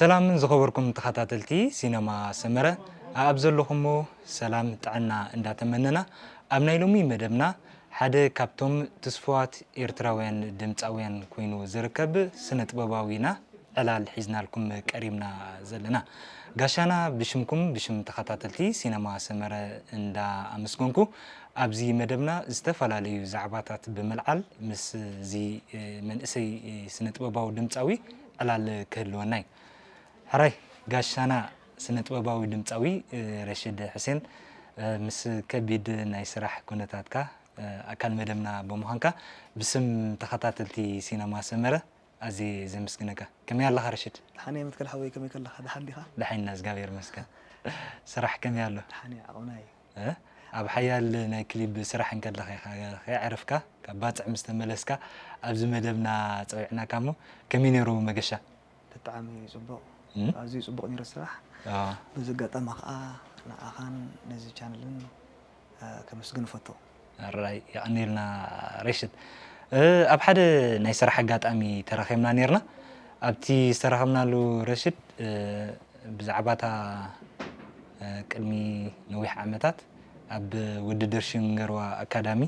ሰላም ዝኸበርኩም ተኸታተልቲ ሲነማ ሰመረ፣ ኣብ ዘለኹሞ ሰላም ጥዕና እንዳተመነና፣ ኣብ ናይ ሎሚ መደብና ሓደ ካብቶም ትስፉዋት ኤርትራውያን ድምጻውያን ኮይኑ ዝርከብ ስነ ጥበባዊና ዕላል ሒዝናልኩም ቀሪብና ዘለና። ጋሻና ብሽምኩም ብሽም ተኸታተልቲ ሲነማ ሰመረ እንዳ ኣመስገንኩ፣ ኣብዚ መደብና ዝተፈላለዩ ዛዕባታት ብምልዓል ምስ እዚ መንእሰይ ስነ ጥበባዊ ድምጻዊ ዕላል ክህልወና እዩ። ሕራይ ጋሻና ስነ ጥበባዊ ድምጻዊ ረሽድ ሕሴን፣ ምስ ከቢድ ናይ ስራሕ ኩነታትካ ኣካል መደብና ብምዃንካ ብስም ተኸታተልቲ ሲነማ ሰመረ ኣዝየ ዘመስግነካ። ከመይ ኣለኻ ረሽድ? ደሓን እየ መትከል ሓወይ፣ ከመይ ከለኻ? ደሓን ዲኻ? ደሓን ኢና፣ እግዚኣብሔር ይመስገን። ስራሕ ከመይ ኣሎ? ደሓን እየ፣ ዓቕምና እዩ። እ? ኣብ ሓያል ናይ ክሊፕ ስራሕ እንከለኻ ኢኻ ከይዕረፍካ፣ ካብ ባጽዕ ምስ ተመለስካ ኣብዚ መደብና ጸዊዕናካ እሞ፣ ከመይ ነይሩ መገሻ? ብጣዕሚ ጽቡቕ። እም? ኣዝዩ ጽቡቕ ነይሩ ስራሕ። ኣዎ። በዚ ኣጋጣሚ ከኣ ንዓኻን ነዚ ቻነልን፣ እ፣ ከመስግን እፈቱ። ኣራይ፣ የቐንየልና ረሽድ። እ፣ ኣብ ሓደ ናይ ስራሕ ኣጋጣሚ ተራኺብና ነይርና። ኣብቲ ዝተራኸብናሉ ረሽድ፣ እ፣ ብዛዕባ እታ፣ እ፣ ቅድሚ ነዊሕ ዓመታት ኣብ ውድድር ሽንገርዋ ኣካዳሚ፣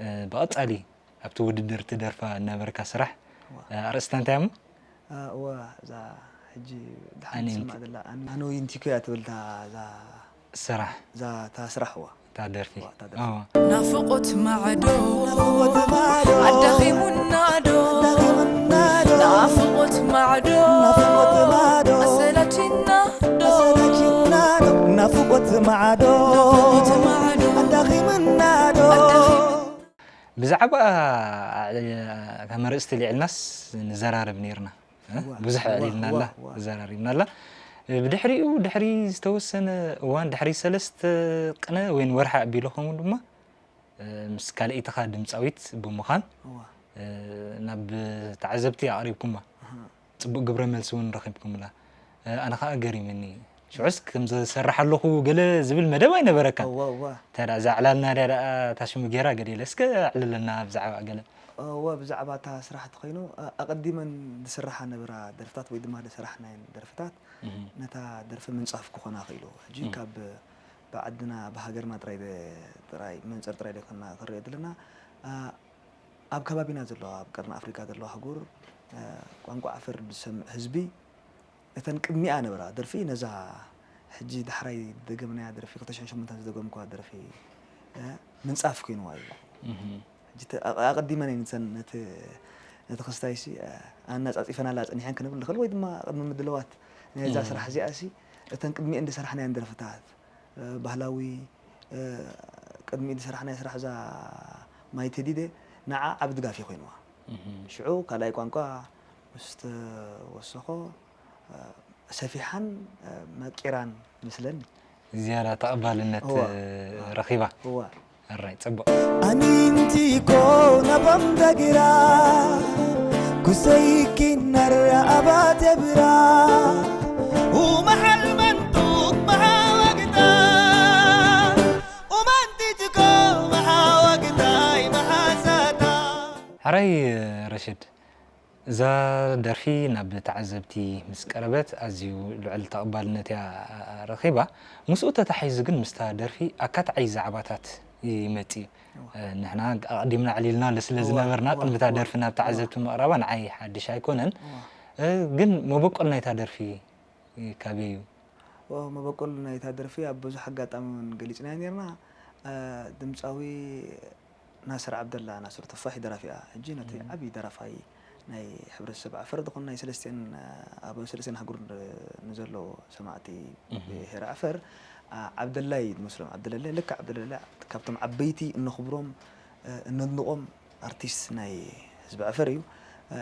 እ፣ ብቐጻሊ ኣብቲ ውድድር ትደርፋ ዝነበርካ ስራሕ፣ እዋ። እ፣ ኣርእስታ እንታይ እሞ? እ፣ እዋ፣ እዛ ሕጂ ደሓን ኣነ ትስማዕ ዘላ ኣን-፣ ኣነ ወይንቲኮ እያ ትብል እታ፣ እዛ ስራሕ። እዛ፣ እታ ስራሕ፣ እዋ። እታ ደርፊ። እዋ፣ እታ ደርፊ። እዋ። ናፍቖት ማዕዶ፣ ናፍቖት ማዕዶ፣ ኣዳኺሙና ዶ፣ ኣዳኺሙና ዶ፣ ናፍቖት ማዕዶ፣ ናፍቖት ማዕዶ፣ ኣሰላቺና ዶ፣ ኣሰላቺና ዶ፣ ናፍቖት ማዕዶ፣ ናፍቖት ማዕዶ፣ ኣዳኺሙና ዶ። ኣዳኺሙ- ብዛዕባ እታ መርእስቲ ልዒልናስ ንዘራረብ ነይርና። እ? እዋ፣ ብዙሕ እዋ፣ ኣዕሊልናላ፣ እዋ፣ እዋ። ተዘራሪብናላ። ብድሕሪኡ፣ ድሕሪ ዝተወሰነ እዋን፣ ድሕሪ ሰለስተ ቅነ ወይን ወርሒ ኣቢሉ ከምኡ ድማ፣ እ፣ ምስ ካልኣይትኻ ድምጻዊት ብምዃን፣ እዋ። እ፣ ናብ ተዓዘብቲ ኣቕሪብኩማ። ኣሃ። ጽቡቕ ግብረ መልሲ እውን ረኺብኩምላ። እ፣ ኣነ ኸኣ ገሪምኒ። ሽዑስ ከም ዝሰርሕ ኣለኹ ገለ ዝብል መደብ ኣይነበረካን። እዋ፣ እዋ። እንታይ ደኣ፣ እዛ ዕላልና ድያ ደኣ እታ ሽሙ ጌራ ገለ ኢለ፣ እስከ ኣዕልለና ብዛዕባ ገለ። እወ፣ ብዛዕባ እታ ስራሕ እንተኾይኑ፣ ኣ-፣ ኣቐዲመን ዝስርሓ ነበራ ደርፍታት ወይ ድማ ዝሰራሕናየን ደርፍታት እህ። ነታ ደርፊ ምንጻፍ ክኾና ክኢሉ። ሕጂ እህ። ካብ ብዓድና፣ ብሃገርና ጥራይ ደ-፣ ጥራይ መንጽር ጥራይ ደይኮንና ክንሪኦ ዘለና። ኣ-፣ ኣብ ከባቢና ዘለዋ፣ ኣብ ቀርኒ ኣፍሪቃ ዘለዋ ኣህጉር፣ እ፣ ቋንቋ ዓፈር ዝሰምዕ ህዝቢ፣ እተን ቅድሚኣ ነበራ ደርፊ፣ ነዛ ሕጂ ዳሕራይ ዝደገምናያ ደርፊ፣ ክልተ ሽሕን ሸሞንተን ዝደገምኩዋ ደርፊ፣ እ፣ ምንጻፍ ኮይንዋ እዩ። እህ። ሕጂ ተ-፣ ኣቐ-፣ ኣቐዲመን እየን እተን ነቲ፣ ነቲ ክስታይሲ፣ እ፣ ኣናጻጺፈናላ ጸኒሐን ክንብል ንኽእል፣ ወይ ድማ ቅድሚ ምድላዋት ናይዛ እህ። ስራሕ እዚኣሲ፣ እተን ቅድሚኤን ዝሰራሕናየን ደርፍታት፣ እ፣ ባህላዊ፣ እ፣ ቅድሚኡ ዝሰራሕናዮ ስራሕ እዛ ማይ ተዲደ፣ ንዓ ዓቢ ድጋፍ እዩ ኮይንዋ። እህ። ሽዑ ካልኣይ ቋንቋ ምስ ተወሰኾ፣ እ፣ ሰፊሓን፣ እ፣ መቂራን መስለኒ። ዝያዳ ተቐባልነት፣ እዋ፣ እ፣ እዋ። ረኺባ። እዋ። ኣራይ፣ ጽቡቕ። ኣኒንቲ ኮ ናባም ዳጊራ፣ ኩሰይኪ ናራ ኣባቴ ብራ፣ ኡመ ሓልመንቱ መሓወግታ፣ ኡመንቲ ትኮ መሓወግታይ መሓሳታ። ሕራይ፣ ረሽድ፣ እዛ ደርፊ ናብ ተዓዘብቲ ምስ ቀረበት ኣዝዩ ልዑል ተቐባልነት እያ ረኺባ። ምስኡ ተታሒዙ ግን ምስታ ደርፊ ኣካታዓይ ዛዕባታት ይመጽእ እዩ። እዋ። እ፣ ንሕና ኣቐዲምና ኣዕሊልናሉ ስለ እዋ፣ ዝነበርና እዋ፣ ቅድሚ እታ እዋ፣ ደርፊ ናብ እዋ። ተዓዘብቲ ምቕራባ ንዓይ ሓድሽ ኣይኮነን። እዋ። እ፣ ግን መበቆል ናይታ ደርፊ ካበይ እዩ? ኦ፣ መበቆል ናይታ ደርፊ ኣብ ብዙሕ ኣጋጣሚ እውን ገሊጽናዮ ኔርና። እ፣ ድምጻዊ ናስር ዓብደላ፣ ናስር ቱፋሕ ደራፊኣ። ሕጂ ነቲ እም። ዓቢ ደራፋይ ናይ ሕብረተሰብ ዓፈር ዝኾነ ናይ ሰለስቲኤን፣ ኣብ ሰለስቲኤን ኣህጉር ን-፣ ንዘሎ ሰማዕቲ እህ። ብሄር ዓፈር፣ ዓ-፣ ዓብደላይ ዝመስሎም፣ ዓብደለለ፣ ልክዕ ዓብደለለ፣ ካብቶም ዓበይቲ እነኽብሮም፣ እ፣ እነድንቖም ኣርቲስት ናይ ህዝቢ ዓፈር እዩ። እ፣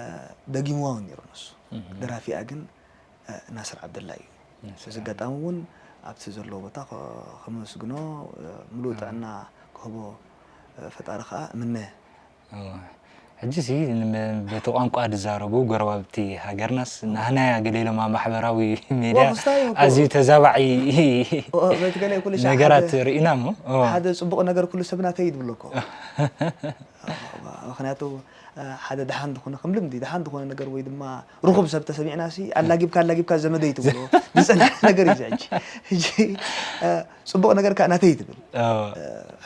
ደጊምዋ እውን ነይሩ ንሱ። እህ። ደራፊኣ ግን እ፣ ናስር ዓብደላ እዩ። ናስር በዚ ዓብደላ። ኣጋጣሚ እውን ኣብቲ ዘለዎ ቦታ ከ-፣ ከመስግኖ፣ እ፣ ምሉእ ኣዎ። ጥዕና ክህቦ፣ እ፣ ፈጣሪ ከኣ እምነ። ኣዎ። ሕጂ ሲ ን-፣ በቲ ቋንቋ ዝዛረቡ ጎረባብቲ ሃገርናስ ኣዎ። ናህናያ ገለ ኢሎም ኣብ ማሕበራዊ ሜድያ ወ-፣ ምስታይ እኮ። ኣዝዩ ተዛባዒ ኦ፣ በቲ ገለ ኩሉ ሻዕ ነገራት ሓደ፣ ርኢና እሞ። ኣዎ። ሓደ ጽቡቕ ነገር ኩሉ ሰብ ናተይ እዩ ዝብሎ እኮ። ምኽንያቱ ሓደ ደሓን ዝኾነ ከም ልምዲ ደሓን ዝኾነ ነገር ወይ ድማ ርኹብ ሰብ ተሰሚዕና ሲ ኣላጊብካ ኣላጊብካ ዘመደይ ትብሎ ዝፀንሐ ነገር እዩ። ሕጂ ሕጂ ፅቡቕ ነገር ከዓ ናተይ ትብል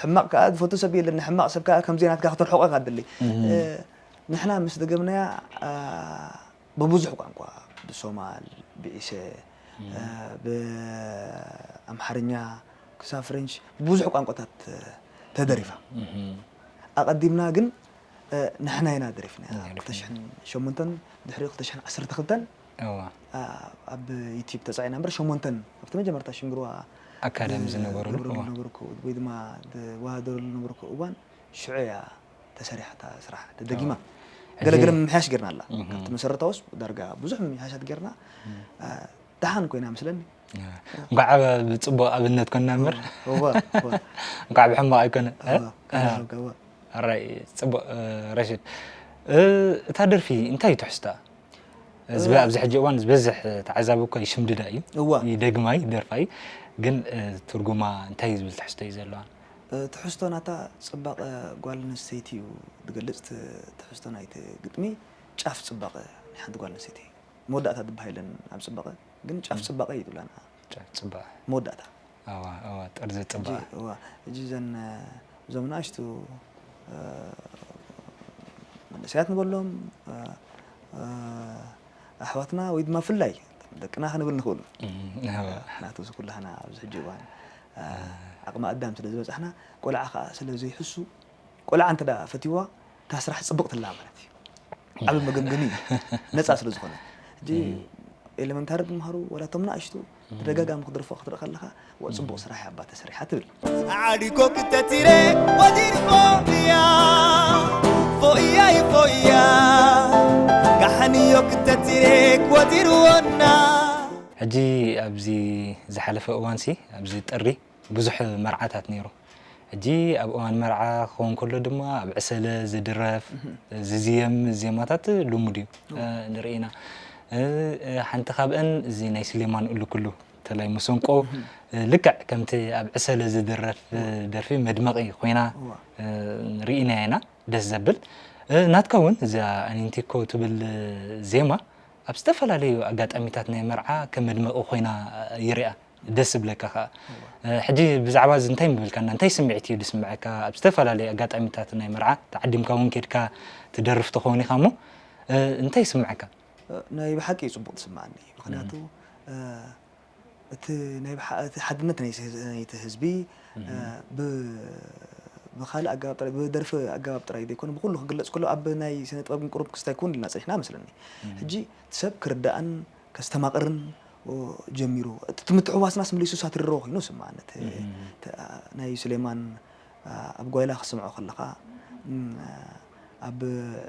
ሕማቕ ከዓ ዝፈቱ ሰብ የለን። ሕማቕ ሰብ ከዓ ከምዚ ናትካ ክተርሕቆ ኢኻ ትደሊ። ንሕና ምስ ደገምናያ ብብዙሕ ቋንቋ ብሶማል ብዒሰ ብኣምሓርኛ ክሳብ ፍሬንች ብብዙሕ ቋንቋታት ተደሪፋ። ኣቐዲምና ግን ንሕና ኢና ደሪፍና። ክልተ ሽሕን ሸሞንተን ድሕሪ ክልተ ሽሕን ዓሰርተ ክልተን ኣብ ዩቲብ ተፃዒና እምበር ሸሞንተን ኣብቲ መጀመርታ ሽንግርዋ ኣካዳሚ ዝነበረሉ ዝነበረሉ እዋን። ዝነበርኩ ወይ ድማ ዝወዳደረሉ ዝነበርኩ እዋን ሽዑ እያ ተሰሪሓ እታ ስራሕ ተደጊማ። ሕጂ ገለገለ ምምሕያሽ ጌርና ኣላ። ካብቲ መሰረታውስ ዳርጋ ብዙሕ ምምሕያሻት ጌርና። ደሓን ኮይና መስለኒ። እንኳዕ ብፅቡቅ ኣብነት ኮንና እምበር እዋ እዋ እንኳዕ ብሕማቅ ኣይኮነ። እዋ ከናረብካ እዋ ኣራይ። ፅቡቅ ረሽድ። እታ ደርፊ እንታይ እዩ ትሕዝታ? ዝበ ኣብዚ ሕጂ እዋን ዝበዝሕ ተዓዛቢ እኮ ይሽምድዳ እዩ። እዋ ይደግማ እዩ ይደርፋ እዩ። ግን ትርጉማ እንታይ እዩ ዝብል ትሕዝቶ እዩ ዘለዋ? ትሕዝቶ ናታ ፅባቐ ጓል ኣንስተይቲ እዩ ዝገልፅ። ትሕዝቶ ናይቲ ግጥሚ ጫፍ ፅባቐ ናይ ሓንቲ ጓል ኣንስተይቲ መወዳእታ ዝበሃል የለን ኣብ ፅባቐ ግን ጫፍ ፅባቐ እዩ ዝብላና። ጫፍ ፅባቐ። መወዳእታ። እዋ እዋ ጥርዚ ፅባቐ። እዋ ሕጂ እዘን እዞም ንኣሽቱ መንእሰያት ንበሎም ኣሕዋትና ወይ ድማ ፍላይ ደቅና ክንብል ንኽእሉ ናቱ ዝኩላህና ኣብዚ ሕጂ እዋን ዓቕሚ ኣዳም ስለ ዝበፃሕና ቆልዓ ከዓ ስለ ዘይሕሱ ቆልዓ እንተ ፈትዋ እታ ስራሕ ፅብቕትላ ማለት እዩ። ዓብ መገምገሚ እዩ። ነፃ ስለ ዝኾነ ሕጂ ኤለመንታሪ ዝምሃሩ ወላ እቶም ንኣሽቱ ተደጋጋሚ ክድርፎ ክትርኢ ከለኻ ዋ ፅቡቕ ስራሕ እያ ኣባ ተሰሪሓ ትብል። ዓዲኮ ክተቲረ ወዲርኮ እያ ፎእያይ ፎእያ ካሕንዮ ክተቲረ ወዲርዎና። ሕጂ ኣብዚ ዝሓለፈ እዋንሲ ኣብዚ ጥሪ ብዙሕ መርዓታት ነይሩ። ሕጂ ኣብ እዋን መርዓ ክኸውን ከሎ ድማ ኣብ ዕሰለ ዝድረፍ ዝዝየም ዜማታት ልሙድ እዩ። ንርኢ ኢና። ሓንቲ ካብአን እዚ ናይ ስሌማን እሉክሉ ተላይ መሰንቆ ልክዕ ከምቲ ኣብ ዕሰለ ዝድረፍ ደርፊ መድመቒ ኮይና ርኢናያ ኢና። ደስ ዘብል። ናትካ እውን እዛ ኣኒንቲኮ ትብል ዜማ ኣብ ዝተፈላለዩ ኣጋጣሚታት ናይ መርዓ ከም መድመቒ ኮይና ይርኣ። ደስ ዝብለካ ከዓ ሕጂ ብዛዕባ እዚ እንታይ ምብልካና? እንታይ ስምዒት እዩ ዝስምዐካ? ኣብ ዝተፈላለዩ ኣጋጣሚታት ናይ መርዓ ተዓዲምካ እውን ኬድካ ትደርፍ ትኸውን ኢኻ እሞ እንታይ ይስምዐካ? ናይ ብሓቂ እዩ ፅቡቕ ዝስምዓኒ። ምኽንያቱ እቲ ናይ ብሓ- እቲ ሓድነት ናይ ስ- ናይቲ ህዝቢ እ፣ ብ- ብኻልእ ኣገባብ ጥራይ ብደርፊ ኣገባብ ጥራይ ዘይኮነ ብኩሉ ክግለፅ ከሎ ኣብ ናይ ስነ ጥበብ ግን ቁሩብ ክስታይ ክውን ኢልና ፀኒሕና መስለኒ። ሕጂ እቲ ሰብ ክርዳእን ከስተማቕርን ጀሚሩ እቲ ምትሕዋስናስ መሊሱ ሳትርሮ ኮይኑ ስምዓኒ። እቲ ናይ ሱሌማን ኣብ ጓይላ ክስምዖ ከለኻ ኣብ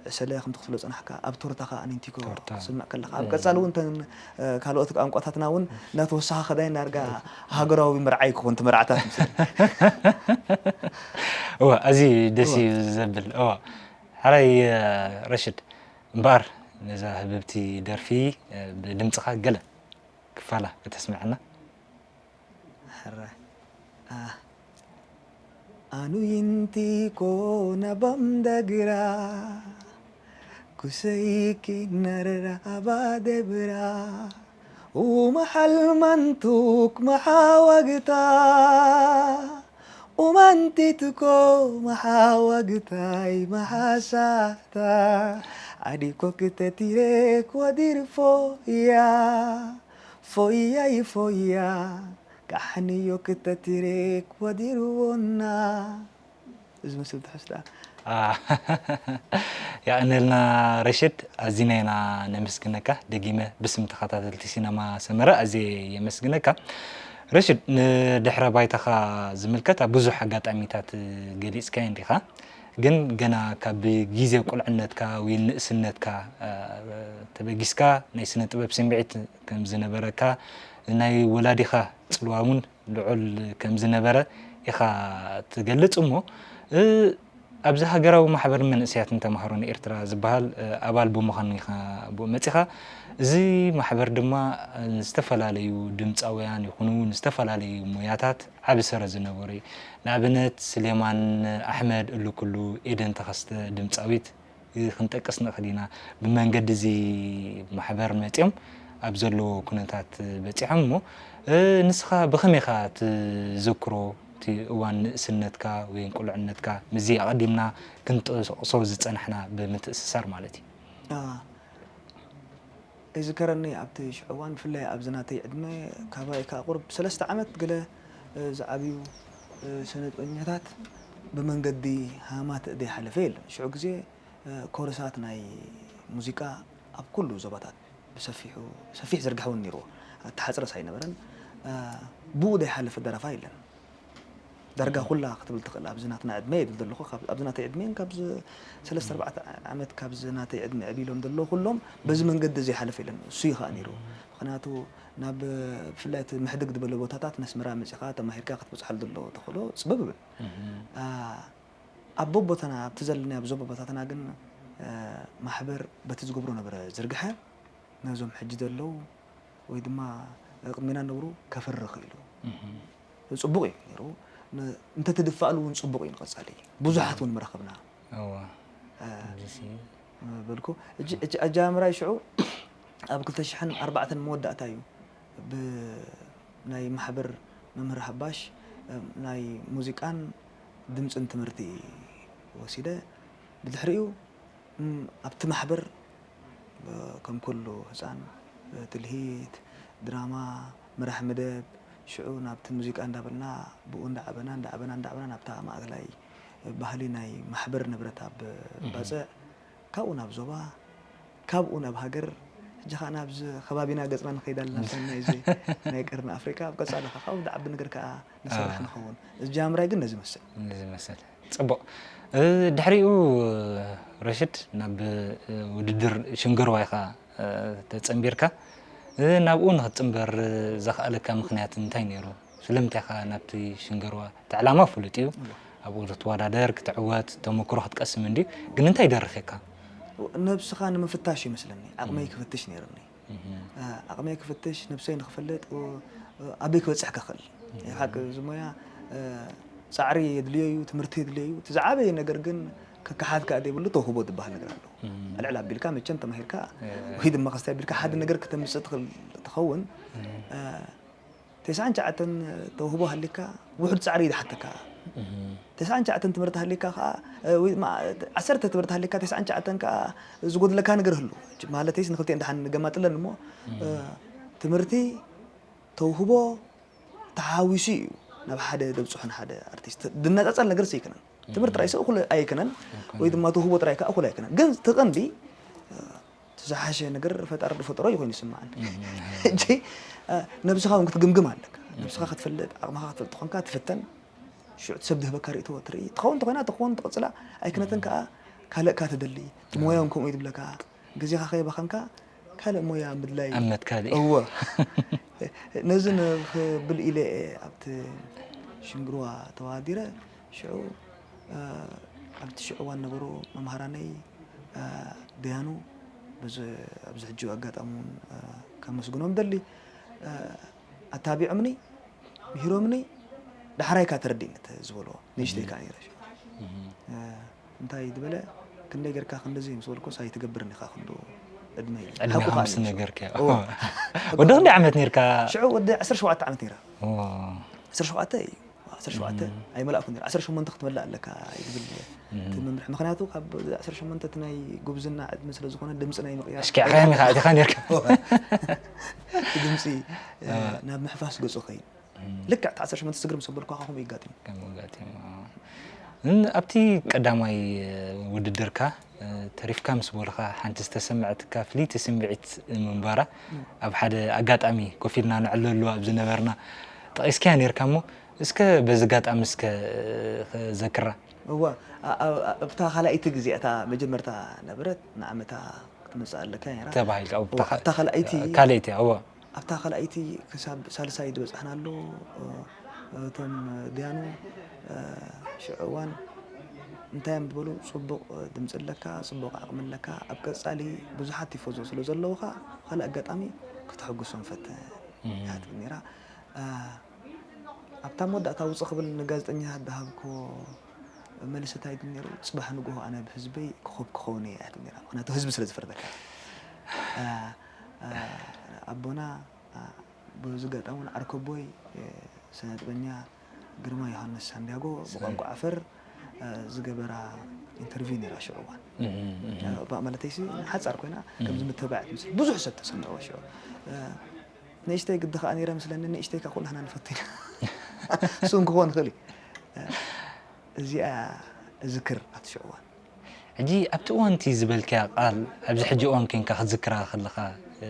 ዕሰለ ከምቲ ክትብሎ ዝጸናሕካ ኣብ ቶርታ ከኣ ኣኒንቲኮ ክትስምዕ ከለኻ ኣብ ቀጻሊ እውን እተን ካልኦት ቋንቋታትና እውን እናተወሰኻ ከዳይ ናርጋ ሃገራዊ መርዓይ ክኾን እቲ መርዓታት ምስል እወ ኣዝዩ ደስ እዩ ዘብል እወ ሓራይ ረሽድ እምበኣር ነዛ ህብብቲ ደርፊ ብድምጽኻ ገለ ክፋላ ከተስምዐና Anu yinti ko na bamdagira kusai kinarra abadebra uma halmantuk mahawagta umantitu ko mahawagtai mahasata adi ko kita tire ko adir fo ya Foya i foya kaxniyo kitatirek wadiruwona ዝመስል ትሕዝታ የቀንልና ረሽድ ኣዚና ኢና ነመስግነካ ደጊመ ብስም ተኸታተልቲ ሲነማ ሰመረ ኣዝየ የመስግነካ ረሽድ ንድሕረ ባይታኻ ዝምልከት ኣብ ብዙሕ ኣጋጣሚታት ገሊፅካዮ እንዲኻ ግን ገና ካብ ግዜ ቁልዕነትካ ወይ ንእስነትካ ተበጊስካ ናይ ስነ ጥበብ ስምዒት ከም ዝነበረካ ናይ ወላዲኻ ጽልዋ እውን ልዑል ከም ዝነበረ ኢኻ ትገልጽ እሞ ኣብዚ ሃገራዊ ማሕበር መንእሰያትን ተማሃሮን ኤርትራ ዝበሃል፣ እ፣ ኣባል ብምዃን ኢኻ ብኡ መጺኻ። እዚ ማሕበር ድማ፣ እ፣ ንዝተፈላለዩ ድምጻውያን ይኹኑ ንዝተፈላለዩ ሞያታት ዓቢ ሰረ ዝነበሩ እዩ። ንኣብነት ስሌማን ኣሕመድ፣ እሉ ኩሉ፣ ኤደን ተኸስተ ድምጻዊት፣ እ፣ ክንጠቅስ ንኽእል ኢና። ብመንገዲ እዚ ማሕበር መጺኦም ኣብ ዘለዎ ኩነታት በጺሖም እሞ፣ እ፣ ንስኻ ብኸመይ ኢኻ ትዘክሮ እቲ እዋን ንእስነትካ ወይ ቁልዕነትካ? ምስዚ ኣቐዲምና ክንጠቕሶ ዝጸናሕና ብምትእስሳር ማለት እዩ። ኣዋ። ይዝከረኒ ኣብቲ ሽዑ እዋን፣ ብፍላይ ኣብዚ ናተይ ዕድመ፣ ካባይ ከኣ ቁሩብ ሰለስተ ዓመት ገለ፣ እ፣ ዝዓብዩ፣ እ፣ ስነ ጥበበኛታት ብመንገዲ ሃማት ዘይሓለፈ የለን። ሽዑ ግዜ፣ እ፣ ኮርሳት ናይ ሙዚቃ ኣብ ኩሉ ዞባታት ብሰፊሑ፣ ሰፊሕ ዝርግሐ እውን ነይርዎ። ኣተሓጽረስ ኣይነበረን። እ፣ ብኡ ዘይሓለፈ ደረፋ የለን። ዳርጋ ኩላ ክትብል ትኽእል። ኣብዚ ናትና ዕድመ እየ ዝብል ዘለኹ። ካብ፣ ኣብዚ ናተይ ዕድመ፣ ካብዚ ሰለስተ ኣርባዕተ ዓመት ካብዚ ናተይ ዕድመ ዕብይ ኢሎም ዘለዉ ኩሎም በዚ መንገዲ ዘይሓለፈ የለን። እሱ እዩ ኸኣ ነይሩ። ምኽንያቱ ናብ፣ ብፍላይ እቲ ምሕድግ ዝበለ ቦታታት፣ ነስመራ መጺኻ ተማሂርካ ክትበጽሓሉ ዘለዎ ተኽእሎ ጽብብ ይብል። እህ። ኣ፣ ኣብ በቦታና፣ ኣብቲ ዘለናዮ፣ ኣብ ዞባታትና ግን፣ እ፣ ማሕበር በቲ ዝገብሮ ነበረ ዝርግሐ ነዞም ሕጂ ዘለዉ ወይ ድማ ቅድሜና እነብሩ ከፍሪ ክኢሉ። እህ። ጽቡቕ እዩ ነይሩ። ን-፣ እንተትድፋእሉ እውን ጽቡቕ እዩ ንቐጻሊ። ብዙሓት እውን ምረኸብና። እወ። እ፣ እዚሲ በልኩ። እጅ-፣ እጅ-፣ ኣጀማምራይ ሽዑ ኣብ ክልተ ሽሕን ኣርባዕተን መወዳእታ እዩ። ብ-፣ ናይ ማሕበር መምህር ሃባሽ፣ እ፣ ናይ ሙዚቃን ድምጽን ትምህርቲ ወሲደ። ብድሕሪኡ፣ እም፣ ኣብቲ ማሕበር፣ እ፣ ከም ኩሉ ህጻን፣ እ፣ ትልሂት፣ ድራማ፣ መራሕ መደብ፣ ሽዑ ናብቲ ሙዚቃ እንዳበልና፣ ብኡ እንዳዓበና፣ እንዳዓበና፣ እንዳዓበና ናብታ ማእከላይ ባህሊ ናይ ማሕበር ንብረት ኣብ እህ። ባጽዕ፣ ካብኡ ናብ ዞባ፣ ካብኡ ናብ ሃገር፣ ሕጂ ኸኣ ናብዚ ከባቢና ገጽና ንኸይድ ኣለና፣ ሰናይ እዚ ናይ ቀርኒ ኣፍሪቃ፣ ኣብ ቀጻሊ ኸኣ ካብኡ ዝዓቢ ነገር ከኣ ንሰርሕ ኣዎ። ንኸውን። እዚ ጃምራይ ግን ነዚ ይመስል። ነዚ ይመስል። ጽቡቕ። እ፣ ድሕሪኡ፣ እ፣ ረሽድ ናብ፣ እ፣ ውድድር ሽንግርዋ ኢኻ፣ እ፣ ተጸንቢርካ። እ፣ ናብኡ ንኽትጽንበር ዘኽኣለካ ምኽንያት እንታይ ነይሩ? ስለምንታይ ኢኻ ናብቲ ሽንግርዋ? እቲ ዕላማ ፍሉጥ እዩ። እወ። ኣብኡ ክትወዳደር፣ ክትዕወት፣ ተመክሮ ክትቀስም እንድዩ። ግን እንታይ ይደርኸካ? ነብስኻ ንምፍታሽ ይመስለኒ። ዓቕመይ እም። ክፍትሽ ነይሩኒ። እህ። እ፣ ዓቕመይ ክፍትሽ፣ ነብሰይ ንኽፈልጥ፣ እ፣ ኣበይ ክበጽሕ ክኽእል። እህ። ሓቂ እዚ ሞያ፣ እ፣ ጻዕሪ የድልዮ እዩ፣ ትምህርቲ የድልዮ እዩ። እቲ ዝዓበየ ነገር ግን ከከሓት ከኣ ዘይብሉ ተውህቦ ዝበሃል ነገር ኣሎ። እህ። ዕልዕል ኣቢልካ መቸም ተማሂርካ እህ። ወይ ድማ ከስታይ ኣቢልካ ሓደ ነገር ከተምጽእ ትኽእል ትኸውን። እህ። እ፣ ተስዓን ትሽዓተን ተውህቦ ሃሊካ ውሑድ ጻዕሪ እዩ ዝሓተካ። እህ። ተስዓን ትሽዓተን ትምህርቲ ሃሊካ ከኣ፣ እ፣ ወይ ድማ ዓሰርተ ትምህርቲ ሃሊካ ተስዓን ትሽዓተን ከኣ ዝጎድለካ ነገር ህሉ። ማለተይስ ንክልቲኤን ደሓን ንገማጥለን እሞ፣ እህ። እ፣ ትምህርቲ፣ ተውህቦ ተሓዊሱ እዩ ናብ ሓደ ዘብጽሑ ንሓደ ኣርቲስት። ዝነጻጸል ነገር ኣይኮነን። ትምህርቲ ጥራይ ሰብ እኹል ኣይኮነን፣ ኣይኮነን። ወይ ድማ ተውህቦ ጥራይ ከኣ እኹል ኣይኮነን። ግን እቲ ቀንዲ፣ እ፣ እቲ ዝሓሸ ነገር ፈጣሪ ዝፈጠሮ እዩ ኮይኑ ይስምዓኒ። እም። ሕጂ፣ እ፣ ነብስኻ እውን ክትግምግም ኣለካ። ነብስኻ ክትፈልጥ፣ ዓቕምኻ ክትፈልጥ ተኾንካ ትፍተን። ሽዑ እቲ ሰብ ዝህበካ ርእይቶ ትርኢ። ትኸውን እንተኾይና፣ ትኸውን ትቕጽላ፣ ኣይኮነትን ከኣ ካልእ እካ ትደሊ። እቲ ሞያ እውን ከምኡ እዩ ዝብለካ። ግዜኻ ከየባኸንካ ካልእ ሞያ ምድላይ። ኣብ መትካል እዩ። እወ። ነዚ ንኽብል ኢለ እየ ኣብቲ ሽንግርዋ ተወዳዲረ። ሽዑ፣ እ፣ ኣብቲ ሽዑ እዋን ነበሩ መምሃራነይ፣ እ፣ ደያኑ፣ በዚ፣ ኣብዚ ሕጂ ኣጋጣሚ እውን፣ እ፣ ከመስግኖም ደሊ። እ፣ ኣታቢዖምኒ፣ ምሂሮምኒ፣ ዳሕራይ ከኣ ተረዲእኒ እቲ ዝበልዎ። ንእሽተይ እህ። ከኣ ነይረ ሽዑ። እህ። እ፣ እንታይ ዝበለ፣ ክንደይ ጌርካ ክንድዚ ምስ በልኩስ ኣይትገብርን ኢኻ ክንዱ ዕድመ ኢለ። ዕድመ ሓቁ ከኣ ሓምስ እዩ። ነገርካ። እዎ። ወዲ ክንደይ ዓመት ነርካ? ሽዑ ወዲ ዓሰርተ ሸውዓተ ዓመት ነይረ። እዎ። ዓሰርተ ሸውዓተ እዩ። ዓሰርተ ሸውዓተ እም። ኣይመላእኩን ነይረ። ዓሰርተ ሸሞንተ ክትመልእ ኣለካ ይብል እም። እቲ መምርሒ። ምኽንያቱ ካብ ዓሰርተ ሸሞንተ እቲ ናይ ጉብዝና ዕድመ ስለ ዝኾነ ድምፂ ናይ ምቕያር ኣሽኪዕካዮም ኢኻ ኣቲኻ ነርካ። እቲ ድምፂ፣ እ፣ ኣዎ። ናብ ምሕፋስ ገፁ ኸይድ። እም። ልክዕ እቲ ዓሰርተ ሸሞንተ ስግር ምስ ኣበልኳ ከምኡ ይጋጥም። ከምኡ ይጋጥም፣ ኣዎ። እን-፣ ኣብቲ ቀዳማይ፣ እ፣ ውድድርካ፣ እ፣ ተሪፍካ ምስ በሉኻ ሓንቲ ዝተሰምዐትካ ፍልይቲ ስምዒት ምንባራ፣ እም። ኣብ ሓደ ኣጋጣሚ ኮፍ ኢልና ንዕለሉ ኣብ ዝነበርና ጠቒስካያ ነርካ እሞ፣ እስከ በዚ ኣጋጣሚ እስከ፣ እ፣ ዘክራ። እዋ፣ ኣ-፣ ኣ-፣ ኣ-፣ ኣብታ ካልኣይቲ ግዜ፣ እታ መጀመርታ ነበረት፣ ንዓመታ ክትመጽእ ኣለካ ነይራ። ተባሂልካ፣ ኣብ እዋ፣ እታ ኸ-፣ ኣብታ ካልኣይቲ፣ ካልኣይቲ፣ እዋ። ኣብታ ካልኣይቲ ክሳብ ሳልሳይ ዝበጻሕናሉ፣ እ፣ እቶም ድያኑ፣ እ፣ ሽዑ እዋን እንታይ እዮም ዝበሉ? ጽቡቕ ድምጺ ኣለካ፣ ጽቡቕ ዓቕሚ ኣለካ፣ ኣብ ቀጻሊ ብዙሓት ቲፎዞ ስለ ዘለውኻ፣ ካልእ ኣጋጣሚ ከተሐጉሶም ፈትን እያ ትብል ነይራ። እ፣ ኣብታ መወዳእታ ውጽእ ክብል ንጋዜጠኛታት ዝሃብክዎ መልሲ እንታይ ድዩ ነይሩ? "ጽባሕ ንግሆ ኣነ ብህዝበይ ኮኾብ ክኸውን እየ" እያ ትብል ነይራ። ምኽንያቱ ህዝቢ ስለ ዝፈርደካ። እ፣ እ፣ ኣቦና፣ እ፣ በዚ ኣጋጣሚ እውን ዓርከቦይ፣ እ፣ ስነ ጥበበኛ ግርማ ዮሃንስ ሳንዲያጎ ብቋንቋ ዓፈር፣ እ፣ ዝገበራ ኢንተርቪው ነይራ ሽዑ እዋን። እህ፣ እህ። እ፣ ባ-፣ ማለተይሲ ሓጻር ኮይና፣ ከምዚ ምትብባዕ ትመስል። ብዙሕ ሰብ ተሰምዕዎ ሽዑ። እ፣ ንእሽተይ ግዲ ከኣ ነይረ መስለኒ፣ ንእሽተይ ከኣ ኩላህና ንፈቱ ኢና። እሱ እውን ክኾን ይኽእል እዩ። እ፣ እዚኣ እዝክር ኣብቲ ሽዑ እዋን። ሕጂ ኣብቲ እዋን እቲ ዝበልካያ ቃል፣ ኣብዚ ሕጂ እዋን ኮይንካ ክትዝክራ ከለኻ፣ እ፣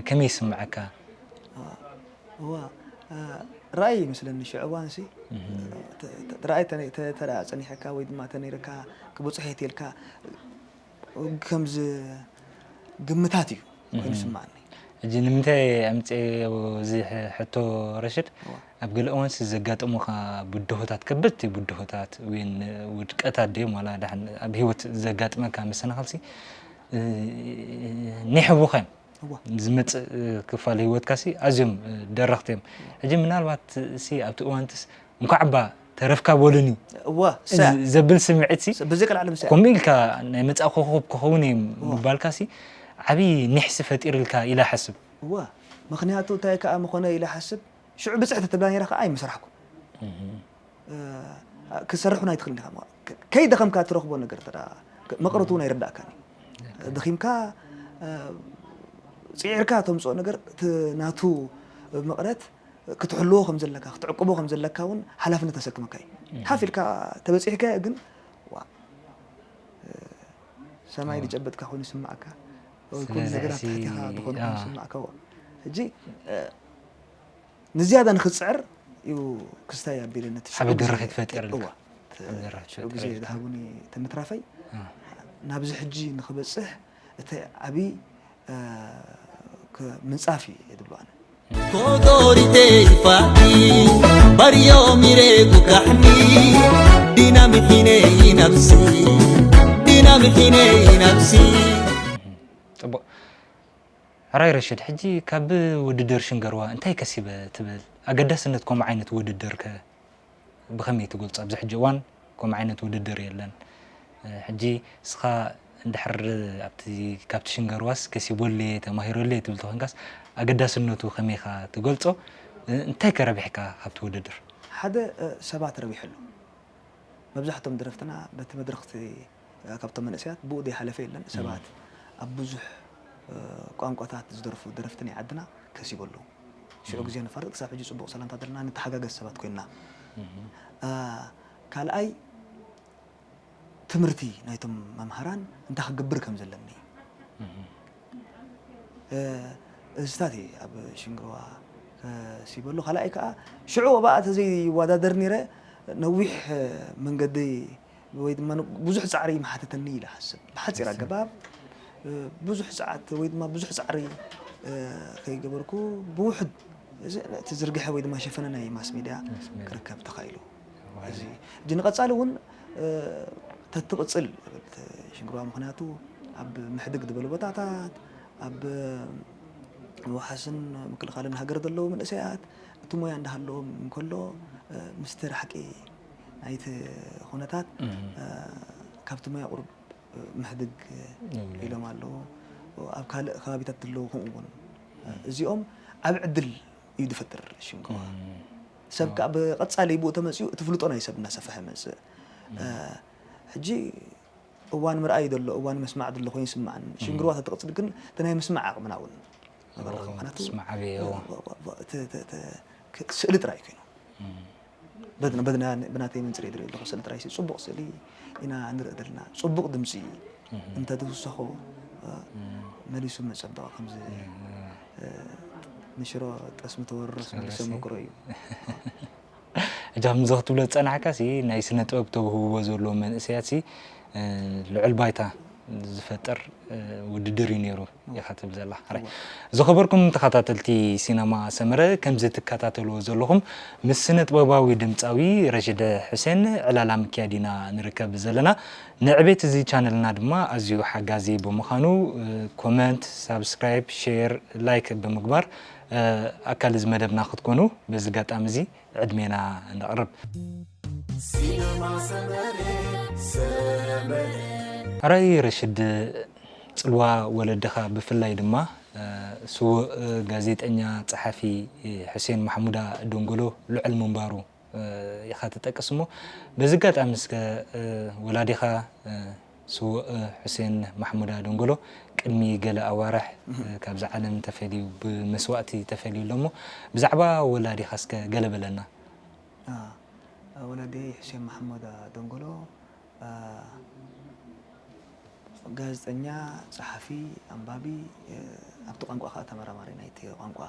ከመይ ይስምዓካ? እዋ፣ እ፣ ራእይ ይመስለኒ ሽዑ እዋንሲ፣ እህ። ተ-፣ ተ-፣ ራእይ ተነ-፣ ተ-፣ ተደኣ ጸኒሕካ ወይ ድማ ተነይርካ ክበጽሖ እየ ተልካ፣ ከምዚ ግምታት እዩ ኮይኑ እህ። ይስምዓኒ። ሕጂ ንምንታይ ኣምጽኤዮ እዚ ሕ-፣ ሕቶ ረሽድ? እዋ። ኣብ ገለ እዋንሲ ዘጋጥሙኻ ብድሆታት፣ ከበድቲ ብድሆታት ወይን ውድቀታት ድዮም ዋላ ደሓን ኣብ ህይወት ዘጋጥመካ መሰናኽልሲ፣ እ፣ ኒሕቡኻ እዮም። እዋ። ዝመጽእ ክፋል ህይወትካሲ ኣዝዮም ደረኽቲ እዮም። ሕጂ ምናልባት ሲ ኣብቲ እዋንትስ እንኳዕ እባ ተረፍካ በሉኒ እዋ፣ እሳ። ዝ-፣ ዘብል ስምዒትሲ ስ-፣ ብዘይ ካልእ ዓለም ሳ። ከምኡ ኢልካ ናይ መጻኢ ኮኾብ ክኸውን እየ እዋ። ምባልካሲ ዓብዪ ኒሕሲ ፈጢርልካ ኢለ ሓስብ። እዋ፣ ምኽንያቱ እንታይ ከኣ ምኾነ ኢለ ሓስብ፣ ሽዑ ብጽሕቲ ትብላ ነይራ ከኣ ኣይምሰራሕኩን። እህ። እ፣ ክትሰርሕ እውን ኣይትኽእልን ኢኻ። ከ-፣ ከይደኸምካ እትረኽቦ ነገር ተዳ-፣ መቐረቱ እውን ኣይርዳእካን እዩ። ደኺምካ፣ እ፣ ጽዒርካ ተምጽኦ ነገር እቲ ናቱ መቐረት ክትሕልዎ ከም ዘለካ፣ ክትዕቅቦ ከም ዘለካ እውን ሓላፍነት ተሰክመካ እዩ። እህ። ሓፍ ኢልካ ተበጺሕካዮ ግን፣ ዋ፣ እ፣ ሰማይ እዋ። ዝጨበጥካ ኮይኑ ይስምዓካ። ወይ ኩሉ ስለዚ ነገራት ሕጂ፣ ትሕቲኻ ዝኾነ ኮይኑ ኣዎ። ይስምዓካ። እዋ። ሕጂ፣ እ፣ ንዝያዳ ንኽጽዕር እዩ ክስታይ ኣቢለ ነቲ ዓቢ ሽዑ ግዜ ድርኺት ፈጢርልካ። እዋ። ዓቢ ድርኺት ሽዑ ግዜ ፈጢርልካ። ዝሃቡኒ ተምትራፈይ፣ እ። ናብዚ ሕጂ ንኽበጽሕ እቲ ዓቢ፣ እ፣ ክ-፣ ምንጻፍ እዩ ድብሎ ኣነ። ኮዶሪቴ ይፋኒ ባርዮ ሚሬ ጉጋሕኒ ዲና ምሒነ ይነብሲ ዲና ምሒነ ይነብሲ። ጽቡቕ። ሕራይ ረሽድ፣ ሕጂ ካብ ውድድር ሽንገርዋ እንታይ ከሲበ ትብል? ኣገዳስነት ከምኡ ዓይነት ውድድር ከ ብኸመይ ትገልጾ? ኣብዚ ሕጂ እዋን ከምኡ ዓይነት ውድድር የለን። እ፣ ሕጂ ንስኻ እንድሕር ኣብቲ፣ ካብቲ ሽንገርዋስ ከሲበሉ'የ፣ ተማሂረሉ'የ ትብል ተኾንካስ፣ ኣገዳስነቱ ከመይ ኢኻ ትገልጾ? እ፣ እንታይ ከ ረቢሕካ ካብቲ ውድድር? ሓደ፣ እ፣ ሰባት ረቢሐሉ። መብዛሕትኦም ደረፍትና በቲ መድረኽ እቲ፣ እ፣ ካብቶም መንእሰያት ብኡ ዘይሓለፈ የለን። እም። ሰባት ኣብ ብዙሕ፣ እ፣ ቋንቋታት ዝደርፉ ደረፍቲ ናይ ዓድና ከሲቡ ኣለዉ። ሽዑ እም። ግዜ ነፋርጥ ክሳብ ሕጂ ጽቡቕ ሰላምታ ዘለና፣ ንተሓጋገዝ ሰባት ኮይንና። እም። እ፣ ካልኣይ ትምህርቲ ናይቶም መምሃራን እንታይ ክገብር ከም ዘለኒ። እም። እ፣ እዝታት እየ ኣብ ሽንግርዋ ከሲበሉ። ካልኣይ ከኣ ሽዑ ኣብኣ ተዘይወዳደር ነይረ፣ ነዊሕ መንገዲ ወይ ድማ ብዙሕ ጻዕሪ ምሓተተኒ ኢለ እሓስብ። ብሓጺር ኣገባብ፣ እ፣ ብዙሕ ጸዓት ወይ ድማ ብዙሕ ጻዕሪ፣ እ፣ ከይገበርኩ ብውሑድ እዚ፣ እቲ ዝርግሐ ወይ ድማ ሸፈነ ናይ ማስ ሜድያ ማስ ሜድያ። ክርከብ ተኻኢሉ። ዋው። እዚ፣ ሕጂ ንቐጻሊ እውን፣ እ፣ ተትቕጽል እብል እቲ ሽንግርዋ፣ ምኽንያቱ ኣብ ምሕድግ ዝበሉ ቦታታት፣ ኣብ ምውሓስን ምክልኻልን ሃገር ዘለዉ መንእሰያት፣ እቲ ሞያ እንዳሃለዎም እንከሎ፣ እ፣ ምስቲ ራሕቂ ናይቲ ኩነታት፣ እም። እ፣ ካብቲ ሞያ ቁሩብ፣ እ፣ ምሕድግ ይብሉ። ኢሎም ኣለዉ። ኣብ ካልእ ከባቢታት ዘለዉ ከምኡ እውን፣ እ፣ እም። እዚኦም ዓቢ ዕድል እዩ ዝፈጥር ሽንግርዋ። እም። ሰብ ከኣ ብቐጻሊ ብኡ ተመጺኡ እቲ ፍልጦ ናይ ሰብ እናሰፍሐ ይመጽእ። እም። እ፣ ሕጂ እዋን ምርኣይ እዩ ዘሎ፣ እዋን መስማዕ ዘሎ ኮይኑ ይስምዓኒ። እም። ሽንግርዋ ተትቕጽል ግን እቲ ናይ ምስማዕ ዓቕምና እውን ይበርኽ። ምኽንያቱ፣ ትስማዕ ዓብየ፣ እዋ። እ፣ እ፣ እ፣ እቲ፣ እቲ፣ እቲ፣ ክ-፣ ስእሊ ጥራይ ኮይኑ። እም። በድና-፣ በድና-፣ ብናተይ መንጽር እየ ዝርኢ ኣለኹ። ስእሊ ጥራይ ሲ ጽቡቕ ስእሊ ኢና ንርኢ ዘለና። ጽቡቕ ድምጺ እም። እንተ ትውሰኾ፣ እ፣ እም። መሊሱ መጸበቐ ከምዚ፣ እም። እ፣ ንሽሮ ጠስሚ ተወርሮስ መሊሶ ስለሲ። መቁሮ እዩ። ሕጂ ከምዚ ክትብሎ ዝጸናሕካሲ፣ ናይ ስነ ጥበብ ተውህቦ ዘለዎ መንእሰያትሲ፣ እ፣ ልዑል ባይታ ዝፈጥር ውድድር እዩ ነይሩ ኢኻ ትብል ዘለኻ። ሕራይ። ዝኸበርኩም ተኸታተልቲ ሲነማ ሰመረ፣ ከምዚ ትከታተልዎ ዘለኹም ምስ ስነ ጥበባዊ ድምፃዊ ረሽድ ሕሴን ዕላላ ምክያድ ኢና ንርከብ ዘለና። ንዕቤት እዚ ቻነልና ድማ ኣዝዩ ሓጋዚ ብምዃኑ ኮመንት፣ ሳብስክራይብ፣ ሼር፣ ላይክ ብምግባር ኣካል እዚ መደብና ክትኮኑ በዚ ኣጋጣሚ እዚ ዕድሜና ነቕርብ። ሲነማ ሰመረ፣ ሰመረ። ሕራይ ረሽድ፣ ጽልዋ ወለድኻ ብፍላይ ድማ ስዉእ ጋዜጠኛ ጸሓፊ ሕሴን ማሕሙዳ ደንጎሎ ልዑል ምንባሩ ኢኻ ትጠቅስ እሞ፣ በዚ ኣጋጣሚ እስከ ወላዲኻ ስዉእ ሑሴን ማሕሙዳ ደንጎሎ ቅድሚ ገለ ኣዋርሕ ካብዛ ዓለም ተፈልዩ፣ ብመስዋእቲ ተፈልዩ ኣሎ እሞ፣ ብዛዕባ ወላዲኻ እስከ ገለ በለና። ወላዲይ ሑሴን ማሕሙዳ ደንጎሎ ጋዜጠኛ፣ ጸሓፊ፣ ኣንባቢ፣ ኣብቲ ቋንቋ ከኣ ተመራማሪ ናይቲ ቋንቋ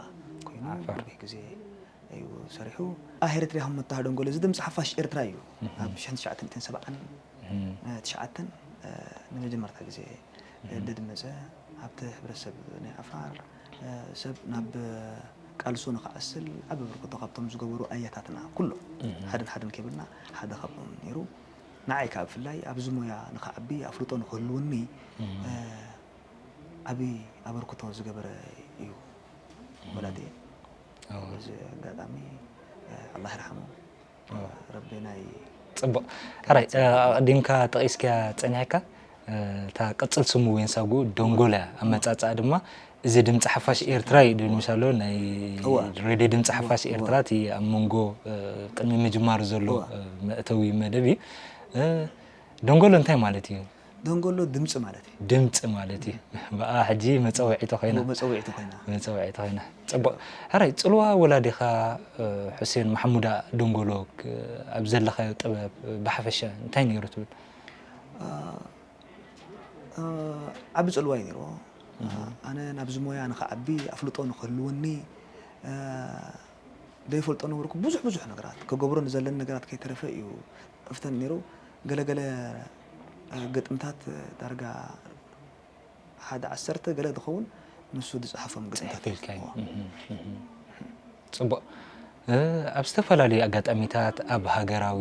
ኮይኑ ነዊሕ ግዜ እዩ ሰሪሑ። ኣህ ኤርትሪያ ከም መታህ ደንጎሎ፣ እዚ ድምጺ ሓፋሽ ኤርትራ እዩ። ኣብ ሽሕን ትሽዓተ ሚእትን ሰብዓን ትሽዓተን ንመጀመርታ ግዜ ደድመጸ ኣብቲ ሕብረተሰብ ናይ ዓፋር ሰብ ናብ ቃልሱ ንኽዓስል ዓቢ ኣበርክቶ ካብቶም ዝገበሩ ኣያታትና ኩሎም ሓደን ሓደን ከይበልና ሓደ ካብኦም ነይሩ። ንዓይ ከኣ ብፍላይ ኣብዚ ሞያ ንኽዓቢ ኣፍልጦ ንኽህልወኒ ዓቢ ኣበርክቶ ዝገበረ እዩ ወላዲየ። በዚ ኣጋጣሚ ኣላህ ይርሓሞ። ረቢ ናይ ጽቡቕ። ሕራይ፣ ኣቐዲምካ ጠቒስካያ ጸኒሕካ፣ እታ ቅጽል ስሙ ወይን ሳጉኡ ደንጎላ እያ። ኣመጻጽኣ ድማ እዚ ድምጺ ሓፋሽ ኤርትራ እዩ ድብል ምሻሎ ናይ ሬድዮ ድምጺ ሓፋሽ ኤርትራ እቲ ኣብ መንጎ ቅድሚ ምጅማሩ ዘሎ መእተዊ መደብ እዩ። ደንጎሎ እንታይ ማለት እዩ? ደንጎሎ ድምጺ ማለት እዩ። ድምጺ ማለት እዩ። ብኣ ሕጂ መጸውዒቶ ኮይና። መጸውዒቶ ኮይና። መጸውዒቶ ኮይና። ጽቡቕ። ሕራይ፣ ጽልዋ ወላዲኻ ሑሴን ማሕሙዳ ደንጎሎ ኣብ ዘለኻዮ ጥበብ ብሓፈሻ እንታይ ነይሩ ትብል? ዓቢ ጽልዋ እዩ ነይርዎ። ኣነ ናብዚ ሞያ ንኽዓቢ ኣፍልጦ ንኽህልወኒ ዘይፈልጦ ነበርኩ። ብዙሕ ብዙሕ ነገራት ክገብሮ ንዘለኒ ነገራት ከይተረፈ እዩ እፍተን ነይሩ። ገለገለ ግጥምታት ዳርጋ ሓደ ዓሰርተ ገለ ዝኸውን ንሱ ዝጸሓፎም ግጥምታት። ጽሒፍልካ እዩ። ጽቡቕ። ኣብ ዝተፈላለዩ ኣጋጣሚታት፣ ኣብ ሃገራዊ፣